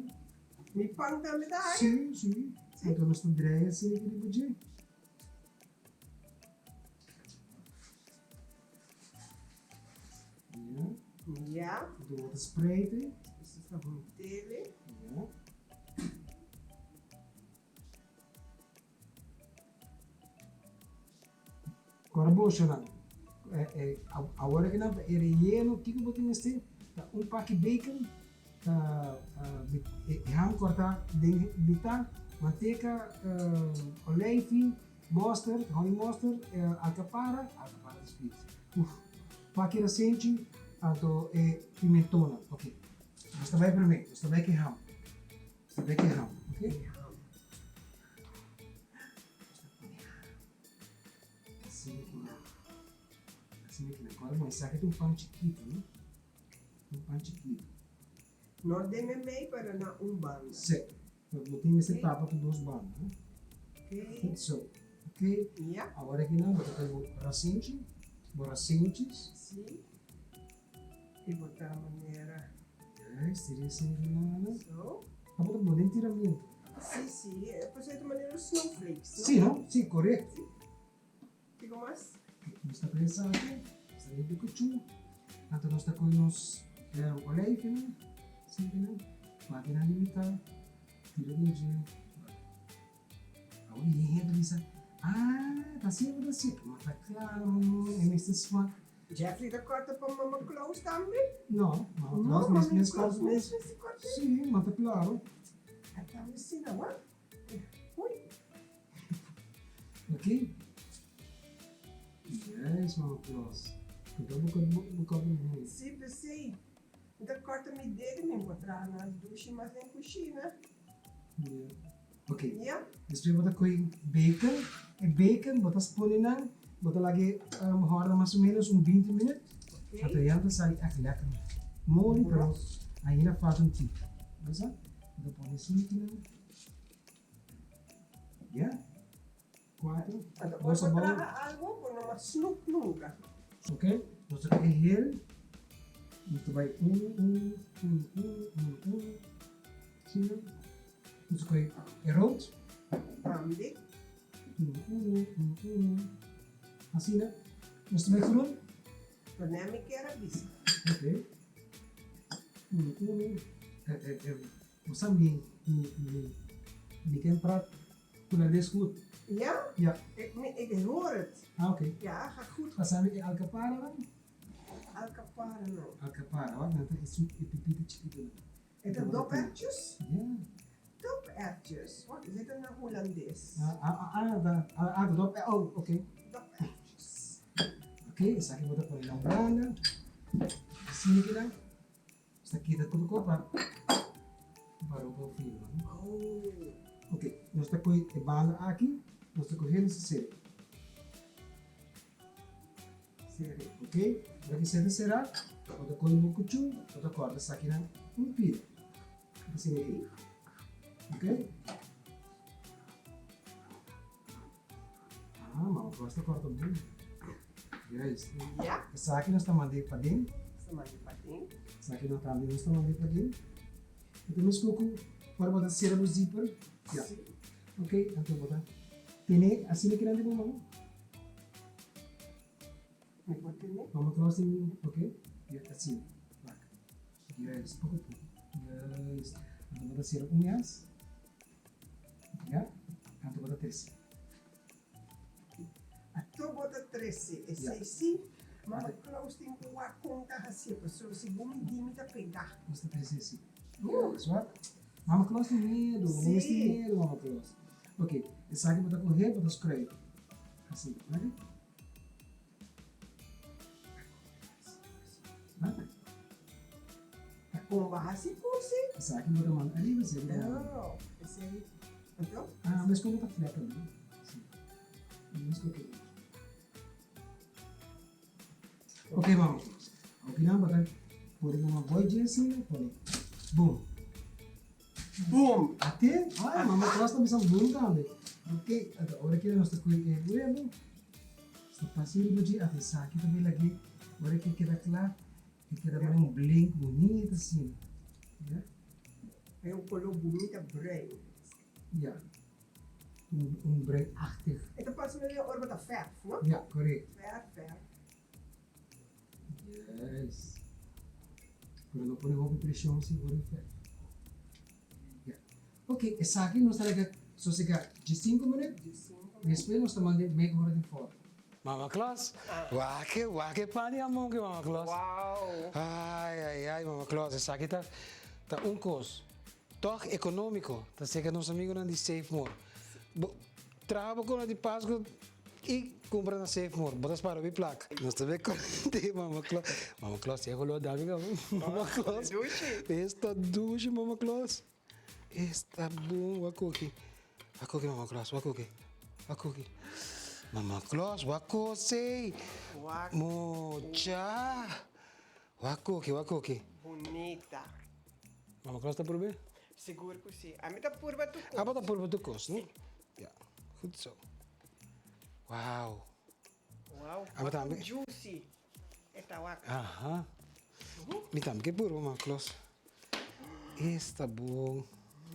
Mi pan tambe ta haya? Si, si. Anto nos ta draai asina aki riba dje. Ja. Ja. Anto bo ta spreid e. Nos ta hunt'é. Ja. Kora boshonan, awor aki nan pa e reyeno kiko bo tin mester ta un paki bacon, ta e ham korta den mitad, manteka, oleifi, mosterd, honey mosterd, alkapara, alkapara ta sweet, uf, paki rasenchi anto e pimentonnan, ok, nos ta bai prome, nos ta bai ku e ham. Sta bek e ham, ok? Asina ki nan. Asina ki nan. Kòrda bon, esaki ta un pan chikitu, no? Un pan chikitu. No den meimei, pero na un banda. Sí. Pero bo tin mester tapa tur dos banda, no? Ok. So, ok? Ya. Awor aki nan bo ta pone bo rasinchi, bo rasinchis. Sí. I bo ta manera. Juist, tira esei banana. Zo. Tabata bon den tiramiento. Si, si, e por ta manera snowflakes, no? Si, no? Si, correcto. Si. Kiko mas? Nos ta koe esaki, nos ta limpia kuchu, anto nos ta koe nos olijfnan, sintinan, bati nan di mitad, tira den dje. Awor e hende ta bisa, ah, ta asina bo ta haci? Ma ta claro, e mester smak. Jeffrey ta corta pa Mama Claus tambe? No, Mama Claus mes mes corta. Mes mes corta. Sí, ma ta claro. A ta asina, wa? Ui. Ok. Yes, Mama Claus. Cuidado bo corta bo corta mi hende. Sí, p'esei. Mi ta corta mi dedo, mi por traha na dushi mas den cushina. Yeah. Ok. Despues bo ta koe bacon. E bacon bo ta spone nan, bo ta laga e hòrda mas o menos un binti minüt. Anto ya ta sali ègt lèker. Moli pero ainda falta un tiki. Bo sa? Bo ta pone sinti nan. Ya. Kuater. Anto ora bo traha algo bo no mas snoep nunka. Ok. Nos ta kohe hel. Nos ta bai unu, unu, unu, unu, unu, unu. Asina. Nos ta kohe e rood. Tambe. Unu, unu, unu, unu. Asina. Nos ta bai groen. Wanneer mi kier a bisa. Ok. Unu, unu. Bo sa mi, mi, mi, mi ken praat Hulandes goed. Ja? Ja. Ik, ik hoor het. Ah, oké. Ja, gaat goed. Pasa mi e alcaparra dan? Alcaparra no. Alcaparra, wat? Dat is zo'n pipita chiquito. Het is dopertjes? Ja. Dopertjes? Wat is het nou Holandes? Ah, ah, ah, ah, ah, dop, oh, oké. Dopertjes. Oké, esaki bo ta pone na un banda. Asina kinan. Nos ta kita tur ko pa pa firma no. Oh. Ok, nos ta kohe e banda aki, nos ta kohe nos ta sera. Sera. Ok, ora ki sera sera, bo ta kohe bo kuchu, bo ta kòrta esakinan un pida. Asina aki. Ok. Ah, mama Flor ta kòrta bon. Juist. Ja. Esaki nos ta mand'é paden. Nos ta mand'é paden. Esaki nos tambe nos ta mand'é paden. E ta mes ku ora bo ta sera bo zipper. Ja. Si. Ok, anto bo ta tene asina kinan den bo man. Mi por tene. Mama Claus tin, ok. Asina. Wak. Juist, poko poko. Juist. Anto bo ta sera un jas. Ya. Anto bo ta trese. Anto bo ta trese. Esei si. Mama Claus tin ku wak kon ta hasié pasobra segun mi di mi ta pegá. Nos ta trese si. Juist, wak. Mama Claus tin miedu. Bo mes tin miedu, Mama Claus. Ok, esaki bo ta kohe, bo ta skruip. Asina, wak. Ta kon bo hasi kusi? Esaki bo ta manda ariba, esei bo ta manda ariba. Oh, esei. Anto? Ah, mes kon bo ta flepa no? Si. Mes kon ke usa. Ok, mama. Oki nan bo ta pone mama boy jersey, pone. Boom. Boom! Ate? Ai, mama Claus ta bisa boom tambe. Ok, anto ora ki nos ta koe e huevo, nos ta pasa riba dje, ate esaki ta bay lag'é, ora ki e keda kla, e keda manera un blink bunita asina. Ya. E un color bunita bruin. Ya. Un bruinachtig. E ta parse manera ora bo ta verf, no? Ya, correct. Verf, verf. Yes. Pero no pone hopi presion si ora e verf. Ya. Ok, esaki nos ta laga sosega diescinco minuut. Despues nos ta manda media ora den forno. Mama Claus, wak e, wak e pan di hamon ki Mama Claus. Wow. Ai, ai, ai, Mama Claus, esaki ta, ta un kos. Tòg ekonómiko, ta seka nos amigonan di Save More. Bo traha bo kona di Pasku i kumpra na Save More, bo ta spara hopi plaka. Nos ta be konte Mama Claus. Mama Claus tin e koló dami kaba. Mama Claus. Dushi. Esta dushi Mama Claus. Esta bon. Wak koki. Wak koki Mama Claus, wak koki. Wak koki. Mama Claus, wak kosei. Wak. Mucha. Wak koki, wak koki. Bunita. Mama Claus ta purba? Sigur ku si. Ami ta purba tur kos. Abo ta purba tur kos, no? Ya. Goed zo. Wauw. Wauw. Abo tambe. Juicy. E ta wak. Aha. Mi tambe ke purba, Mama Claus. Esta bon.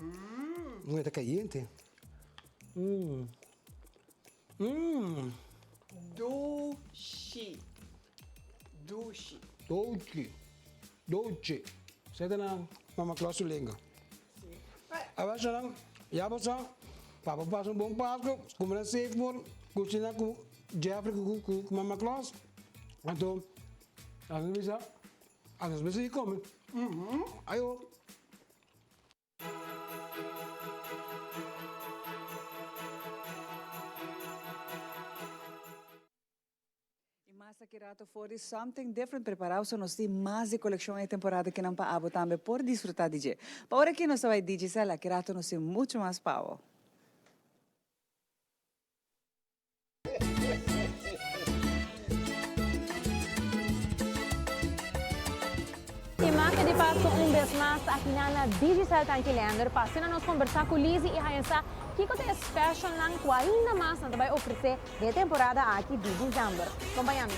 Mm. E ta kayente. Mm. Mm. Dushi. Dushi. Dushi. Dushi. Seta na Mama Claus su lenga. Si. Abajo nan, ya bo sa, pa bo pasa un bon Pasco, kumpra Save More, kushina ku Jeffrey ku ku ku Mama Claus. Anto, nos bisa, nos bisa i kome. Ayo. Y mas aki rato for di Something Different preparao so nos tin mas di coleccion e temporada kinan pa abo tambe por disfruta di dje. Pa ora aki nos ta bay Digicel aki rato nos tin mucho mas pa abo. E magia di Pasco un bes mas ta akinan na Digicel Tanki Leander pa asina nos combersa cu Lizzy y haña sa kico ta e specialnan cu ainda mas nan ta bay ofrece den e temporada aki di december. Compaña mi.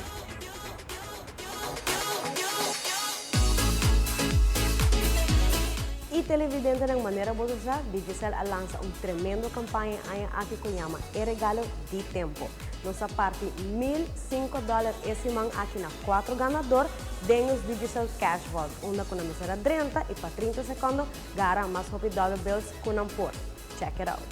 Y televidentenan manera boso sa, Digicel a lansa un tremendo campaña e aña aki cu yama E Regalo di Tempo. Nos a parti 1005 dollar e siman aki na cuatro ganador den nos Digicel Cash Vault, unda cu nan mester a drenta y pa 30 secondo gara mas hopi dollar bills cu nan por. Check it out!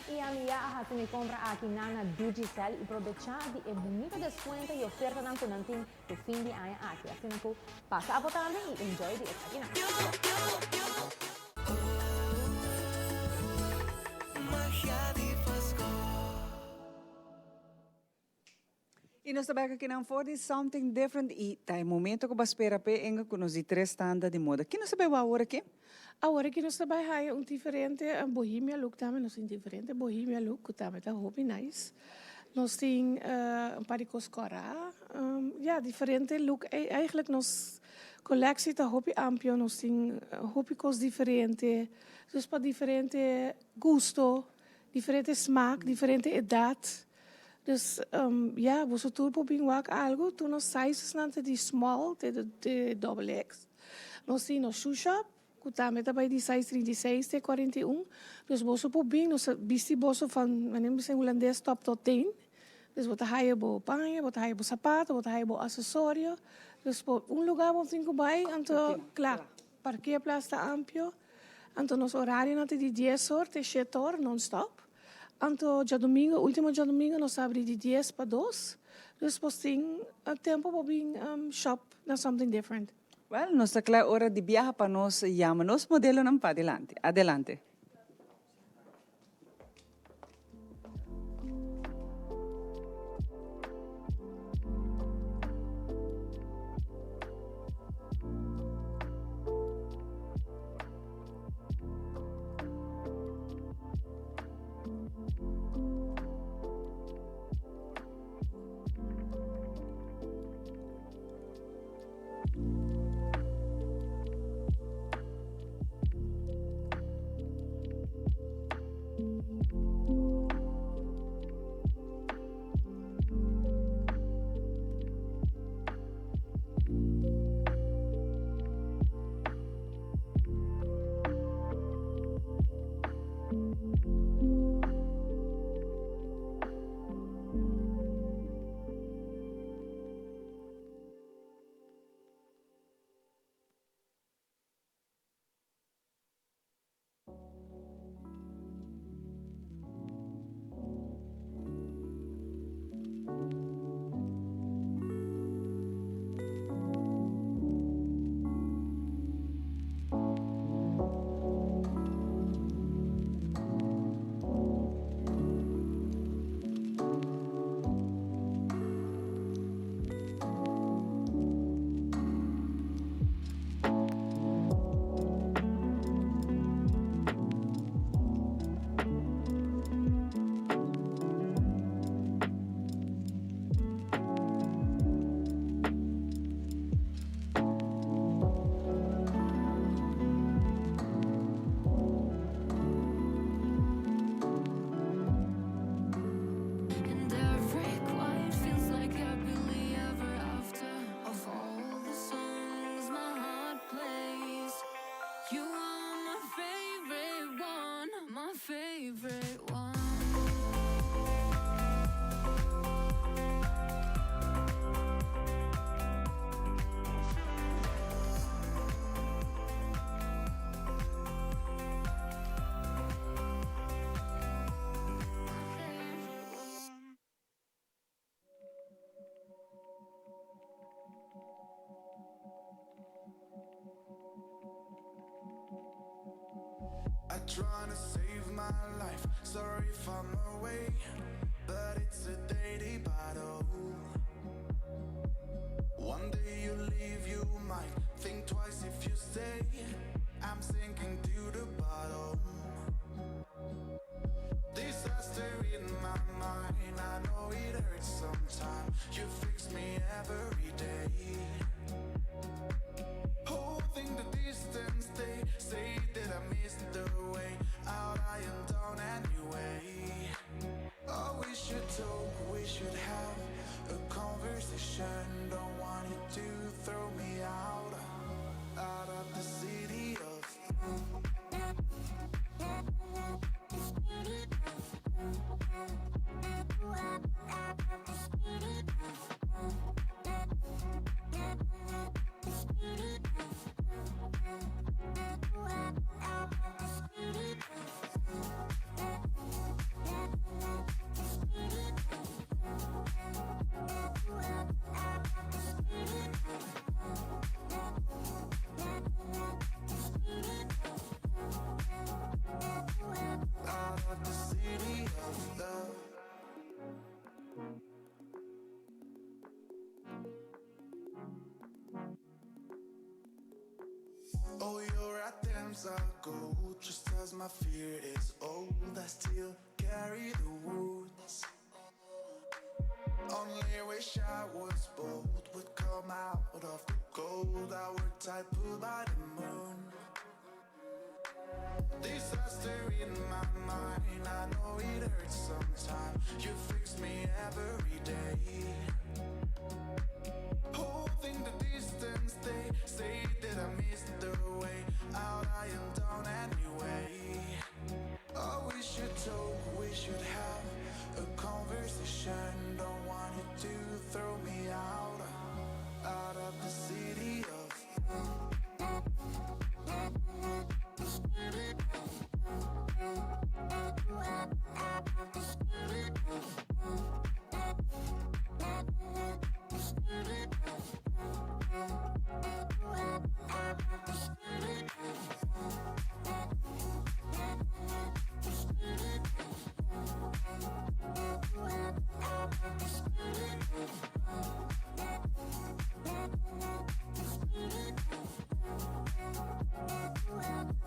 Y ami ya a haci mi compra aki na na Digicel y probecha di e bunita descuento y ofertanan cu nan tin e fin di aña aki. Asina cu pasa abo tambe y enjoy di esakinan. Y nos ta bek akinan for di Something Different y ta e momento cu bo a spera p'e enga cu nos di tres tanda di moda. Ki nos ta bay wou awor aki? Awor aki nos ta bay haya un diferente bohemia look tambe. Nos tin diferente bohemia look cu tambe ta hopi nice. Nos tin un par di cos cora. Ya, diferente look. Eigenlijk nos colectie ta hopi amplio. Nos tin hopi cos diferente. Dus pa diferente gusto, diferente smaak, diferente edad. Dus ya, boso tur por bin wak algu. Tur nos sizesnan ta di small te te double X. Nos tin nos shoe shop ku tambe ta bai di size 36 te 41. Dus boso por bin, nos ta bisti boso van, manera mi bisa en hulandes, top tot teen. Dus bo ta haya bo paña, bo ta haya bo sapato, bo ta haya bo asesorio. Dus bo un lugar bo tin ku bai, anto kla. Parkeerplaats ta amplio, anto nos orarionan ta di dies or te shete or non stop. Anto djadumingo, ultimo djadumingo nos ta abri di dies pa dos. Dus bos tin tempo pa bin shop na Something Different. Wel, nos ta kla ora di biaha pa nos yama nos modelonan padilanti. Adelante. I trying to save my life sorry if I'm away but it's a daily battle One day you leave you might think twice if you stay I'm sinking to the bottom Disaster in my mind I know it hurts sometimes You fix me every day Holding the distance they say that I missed the way out I am down anyway Oh we should talk we should have a conversation Don't want you to throw me out Out of the city of Just as my fear is old, I still carry the wounds. Only wish I was bold, would come out of the cold. I were tied pulled by the moon. Disaster in my mind, I know it hurts sometimes. You fix me every day. Holding the distance, they say that I missed the way out. I am down anyway. Oh, we should talk, we should have a conversation. Don't want you to throw me out, out of the city of.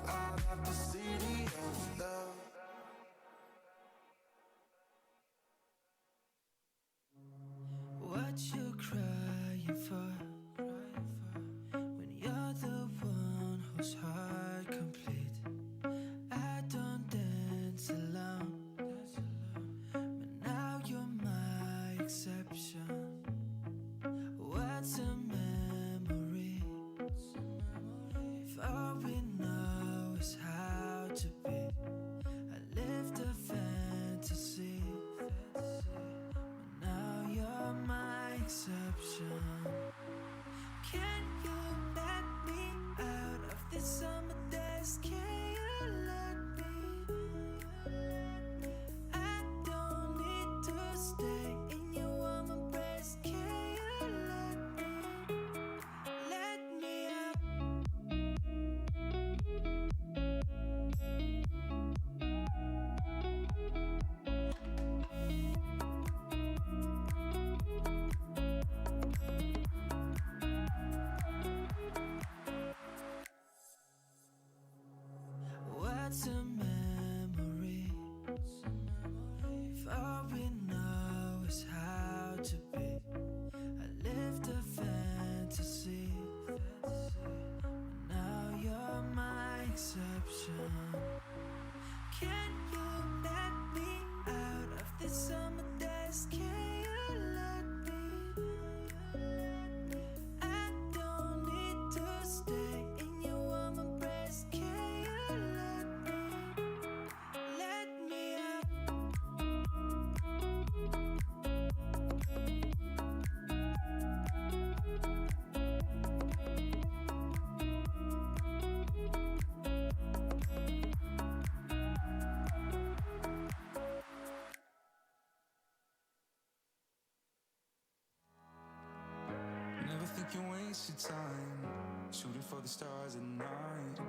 Out of the city of love. What you crying for? When you're the one who's heart complete. I don't dance alone, but now you're my exception. What's a memory? If all we know is how to be, I lived a fantasy. But now you're my exception. Can you let me out of this summer desk? Can you let me? I don't need to stay in your warm embrace. Can you let me? Let me out. What's a memory? If all we know is how to be, I lived a fantasy. But now you're my exception. Can you let me out of this summer desk? Can you let me? I don't need to stay in your warm embrace. Can you let me? Let me out. Never think you wasted time shooting for the stars at night.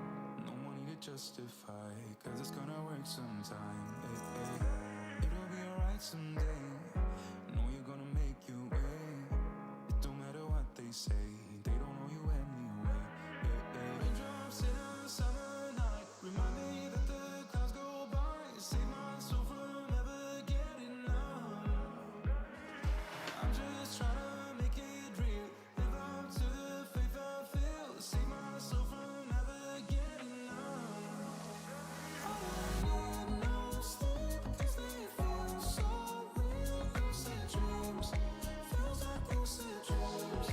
No money to justify, cause it's gonna work sometime. Hey, hey. It'll be alright someday. Know you're gonna make your way. It don't matter what they say, they don't know you anyway. Hey, hey. Raindrops in a summer night remind me that the clouds go by. Save my soul from ever getting numb. I'm just trying to make it real. Live up to the faith I feel. Save my soul from ever getting numb. I don't need no sleep 'cause they feel so real. Lucid dreams. Feels like lucid dreams.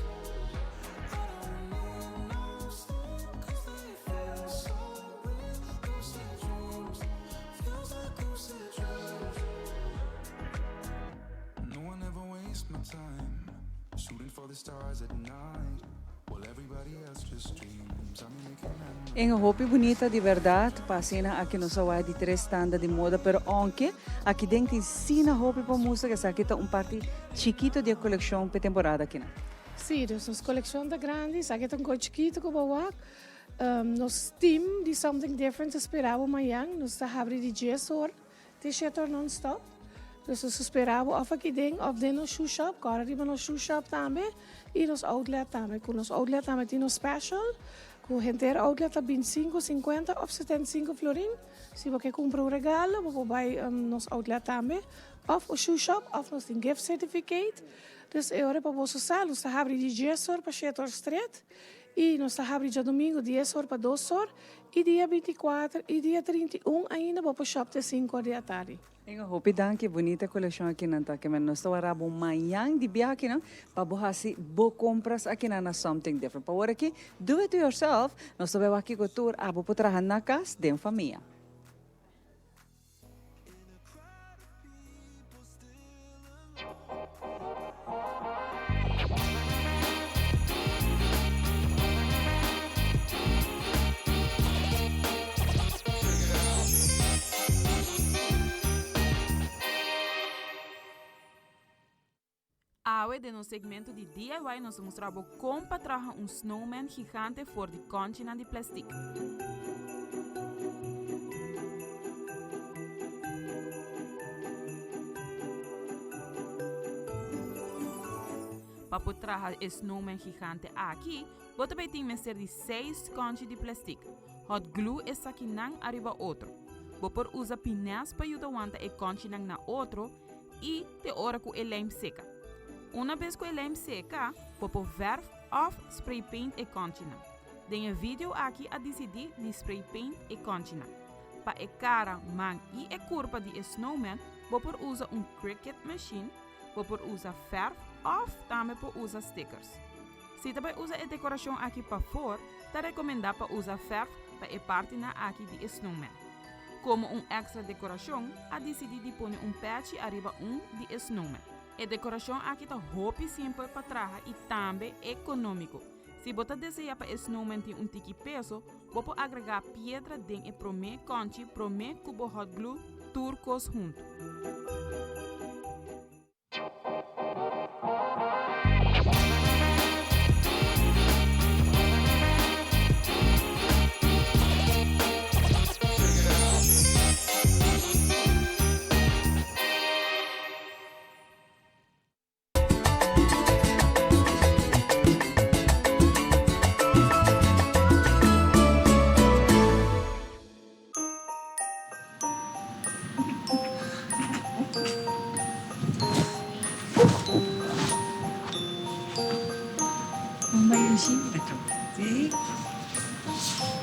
I don't need no sleep 'cause they feel so real. Lucid dreams. Feels like lucid dreams. No one ever waste my time shooting for the stars at night while everybody else just dreams. I'm making memories. Un hopi bunita di berdad pa asina aki nos a wak di tres tanda di moda pero aunke aki den tin sina hopi pa mustra esaki ta un parti chikito di e coleccion p'e temporada akinan. Si, dus nos coleccion ta grandi, esaki ta un coy chikito cu bo wak. Nos team di Something Different ta spera bo mañan, nos ta habri di dies or te shete or non stop. Dus nos ta spera bo of aki den of den nos shoe shop, kòrda riba nos shoe shop tambe y nos outlet tambe, cu nos outlet tambe tin nos special. Ku henter outlet ta 25, 50 òf 75 florin. Si bo ke kumpra un regalo bo por bai nos outlet tambe òf o shoe shop òf nos tin gift certificate. Dus e ora pa boso sa nos ta habri di dies or pa shete or stret i nos ta habri djadumingu dies or pa dos or i dia 24 i dia 31 ainda bo por shop te sinku or di atardi. Inga, hopi danki, bunita kolekshon akinan ta kemen. Nos ta wara bo mañan di biaha akinan pa bo hasi bo kompras akinan na Something Different. Pa wor aki, do it yourself, nos ta bai wak kiko tur abo por traha na kas den famia. Awe den nos segmento di DIY nos ta mustra bo kon pa traha un snowman gigante for di kònchinan di plèstik. Pa por traha e snowman gigante aki, bo ta bay tin mester di seis konchi di plastic. Hot glue esakinan ariba otro. Bo por usa pines pa yuda wanta e konchinan na otro i te ora ku e lijm seka. Una bes ku e lijm seka, bo por verf òf spray paint e konchinan. Den e video aki a disidí di spray paint e konchinan. Pa e kara, man i e kurpa di e snowman bo por usa un Cricut machine, bo por usa fèrf òf tambe por usa stickers. Si ta bai usa e dekorashon aki pafor, ta rekomendá pa usa fèrf pa e partinan aki di e snowman. Komo un èkstra dekorashon, a disidí di pone un pèchi ariba un di e snowman. E dekorashon aki ta hopi simpel pa traha i tambe ekonómiko. Si bo ta deseá pa e snowman tin un tiki peso, bo por agregá piedra den e promé kònchi promé ku bo hot glue tur kos huntu.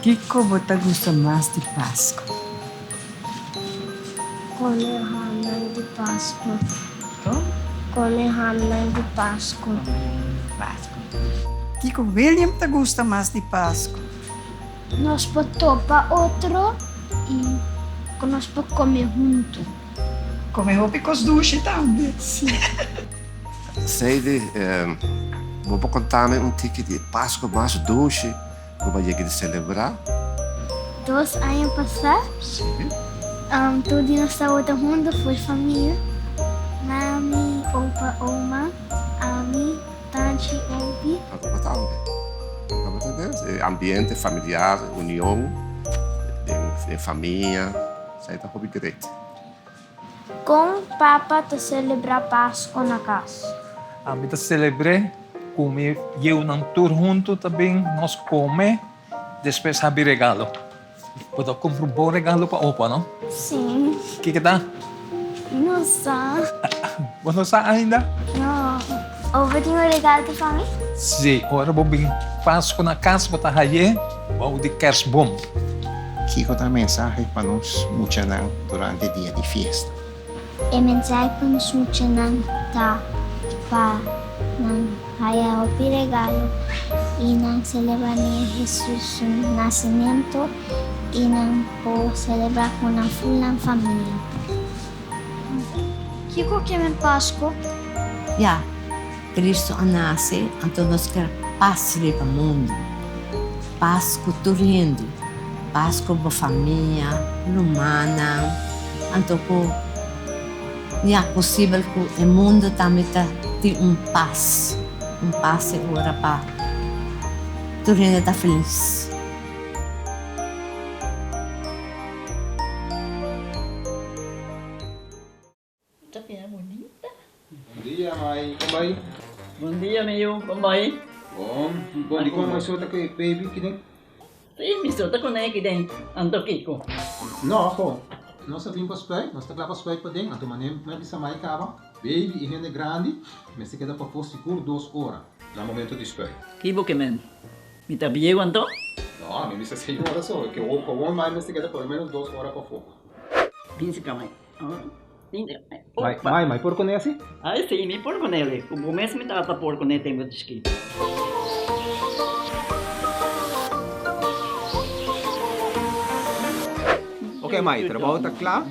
Kiko bo ta gusta mas di Pasku? Kome hamnan di Pasku. Kome hamnan di Pasku. Kiko William ta gusta mas di Pasku? Nos por topa otro i ku nos por kome huntu. Kome hopi kos dushi tambe. Si. Sadie, bo por konta mi un tiki di e Pasku mas dushi ku bo a yega di selebrá? Dos aña pasá, tur di nos tabata huntu for famia, mami, opa, oma, ami. Tanchi Ompi. Aruba tambe. Aruba tambe. E ambiente familiar, union den famia, esei ta hopi great. Kon papa ta selebrá Pasko na kas? Ami ta selebr'é ku mi yiunan tur huntu ta bin nos kome, despues habi regalo. Bo ta kumpra un bon regalo pa opa, no? Sí. Kiko ta? No sa. Bo no sa ainda? No. Opa tin un regalo pa mi? Sí, ora bo bin Pasku na kas bo ta haye bou di kersboom. Kiko ta mensahe pa nos muchanan durante dia di fiesta? E mensahe pa nos muchanan ta pa nan haya hopi regalo i nan selebrá Niño Hesus su nasementu i nan por selebrá ku nan ful nan famia. Kiko ke men Pasku? Ya, Kristu a nase, anto nos ker pas riba mundu, pas ku tur hende, pas ku bo famia, rumannan. Anto ku ya posibel ku e mundu tambe ta tin un pas, un pas e ora pa tur hende ta felis. Ta bira bunita. Bon dia, mai. Kon bai? Bon dia, mi yu. Kon bai? Bon. Bon, dikon mai so ta ku e baby kiden? Sí, mi so ta kuné aki den, anto kiko? No, ho. Nos a bin pa spuit, nos ta kla pa spuit paden, anto manera mi a bisa mai kaba, baby i hende grandi mester keda pafó sigur dos ora na momento di spuit. Ki bo ke men? Mi ta bieu anto? No, mi bisa señora so, ke gewoon mai mester keda por lo menos dos ora pafó. Bin si ka mai. Mai, mai, mai por kuné asi? Ai si, mi por kuné. Ku bo mes mi tata por kuné tempu di chikito. Ok mai, trabou ta kla,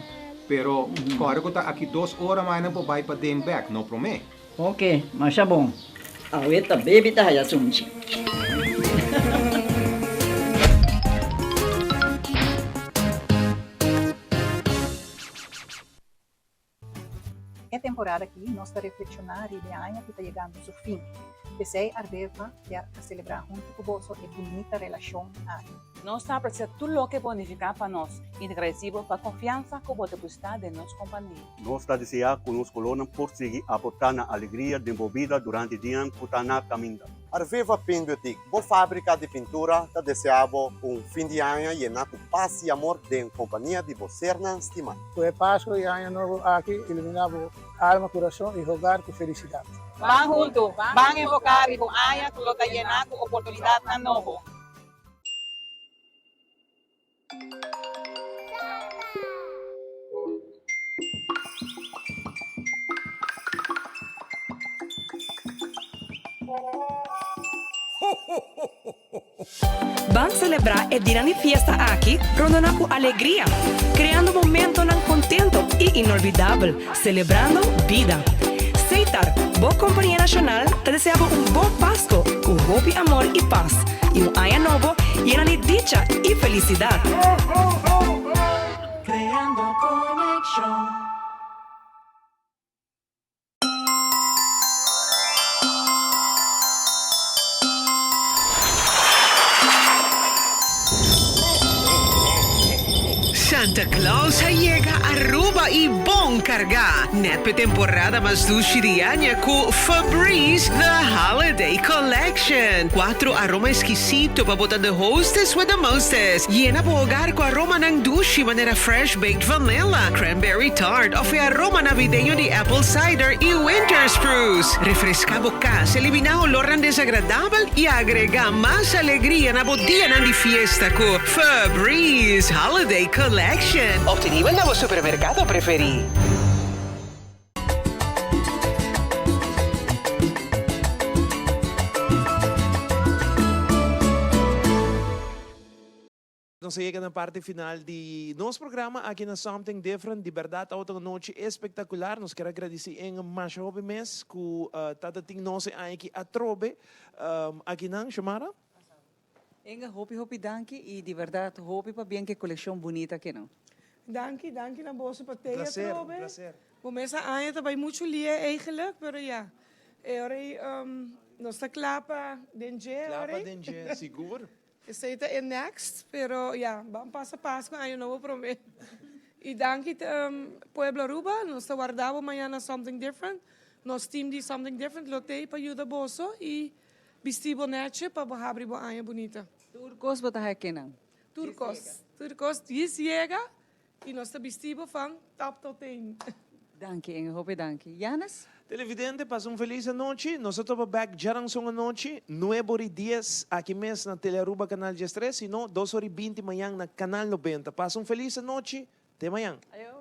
pero kòrda ku ta aki dos ora mai nan por bai paden bèk, no promé. Ok, masha bon. Awe ta baby ta haya sunchi. E temporada aki nos ta reflekshoná riba e aña ku ta yegando su fin. P'esei Arbeva kier a selebrá huntu ku boso e bunita relashon aki. Nos ta apresia tur loke bo a nifiká pa nos i ta gradisí bo pa konfiansa ku bo depositá den nos kompania. Nos ta deseá ku nos kolónan por sigui aportá na alegria den bo bida durante dianan ku ta na kaminda. Arveva Paint Boutique, bo fábrika di pintura, ta deseá bo un fin di aña yená ku pas i amor den kompania di bo sernan stimá. Ku e Pasku i Aña Nobo aki iluminá bo alma, kurason i hogar ku felisidat. Ban huntu, ban enfoká riba un aña ku lo ta yená ku oportunidatnan nobo. Ban selebrá e dianan di fiesta aki rondoná ku alegria, kreando momentonan kontento i inolvidabel, selebrando bida. Seitar, bo kompania nashonal, ta desea bo un bon Pasko ku hopi amor i pas, i un aña nobo yena di dicha i felisidat. Creando conexion. Santa Claus a yega Aruba y bon carga! Net p'e temporada mas dushi di aña cu Febreze The Holiday Collection. Cuatro aroma exquisito pa bo ta the hostess with the mostest. Yena bo hogar cu aromanan dushi manera fresh baked vanilla, cranberry tart of e aroma navideño di apple cider y winter spruce. Refresca bo cas, elimina olornan desagradabel y agrega mas alegria na bo dianan di fiesta cu Febreze Holiday Collection. Obtenibel na bo supermercado preferi. Nos a yega na parti final di nos programa aki na Something Different. Di berdad tabata un nochi espectacular. Nos kier a gradici en masha hopi mes cu tata tin nos e aña aki atrobe akinan. Xiomara? Enga, hopi hopi danki y di berdad hopi pabien cu e coleccion bunita akinan. Danki, danki na boso pa tey Placer, atrobe. placer. Bo mes a aña ta bay mucho lie eigenlijk, pero ya. E ora ey nos ta kla pa den dje Kla ora pa ey. den dje, sigur. Esey ta e next, pero ya, ban pasa Pascu Año Nobo prome. Y danki pueblo Aruba, nos ta warda bo mañana na Something Different. Nos team di Something Different lo tey pa yuda boso y bisti bo nechi pa bo habri bo aña bunita. Tur cos bo ta haci kenan? Tur cos, tur cos djis yega Y nos ta bisti bo van top tot teen. Danki Inge, hopi danki. Janis? Televidente, pasa un feliz anochi. Nos ta topa bek djaranson anochi, nuebe ora y dies, aki mes na Telearuba Canal diestres, si no, dos ora y binti mañan na Canal nobenta. Pasa un feliz anochi. Te mañan. Ayo.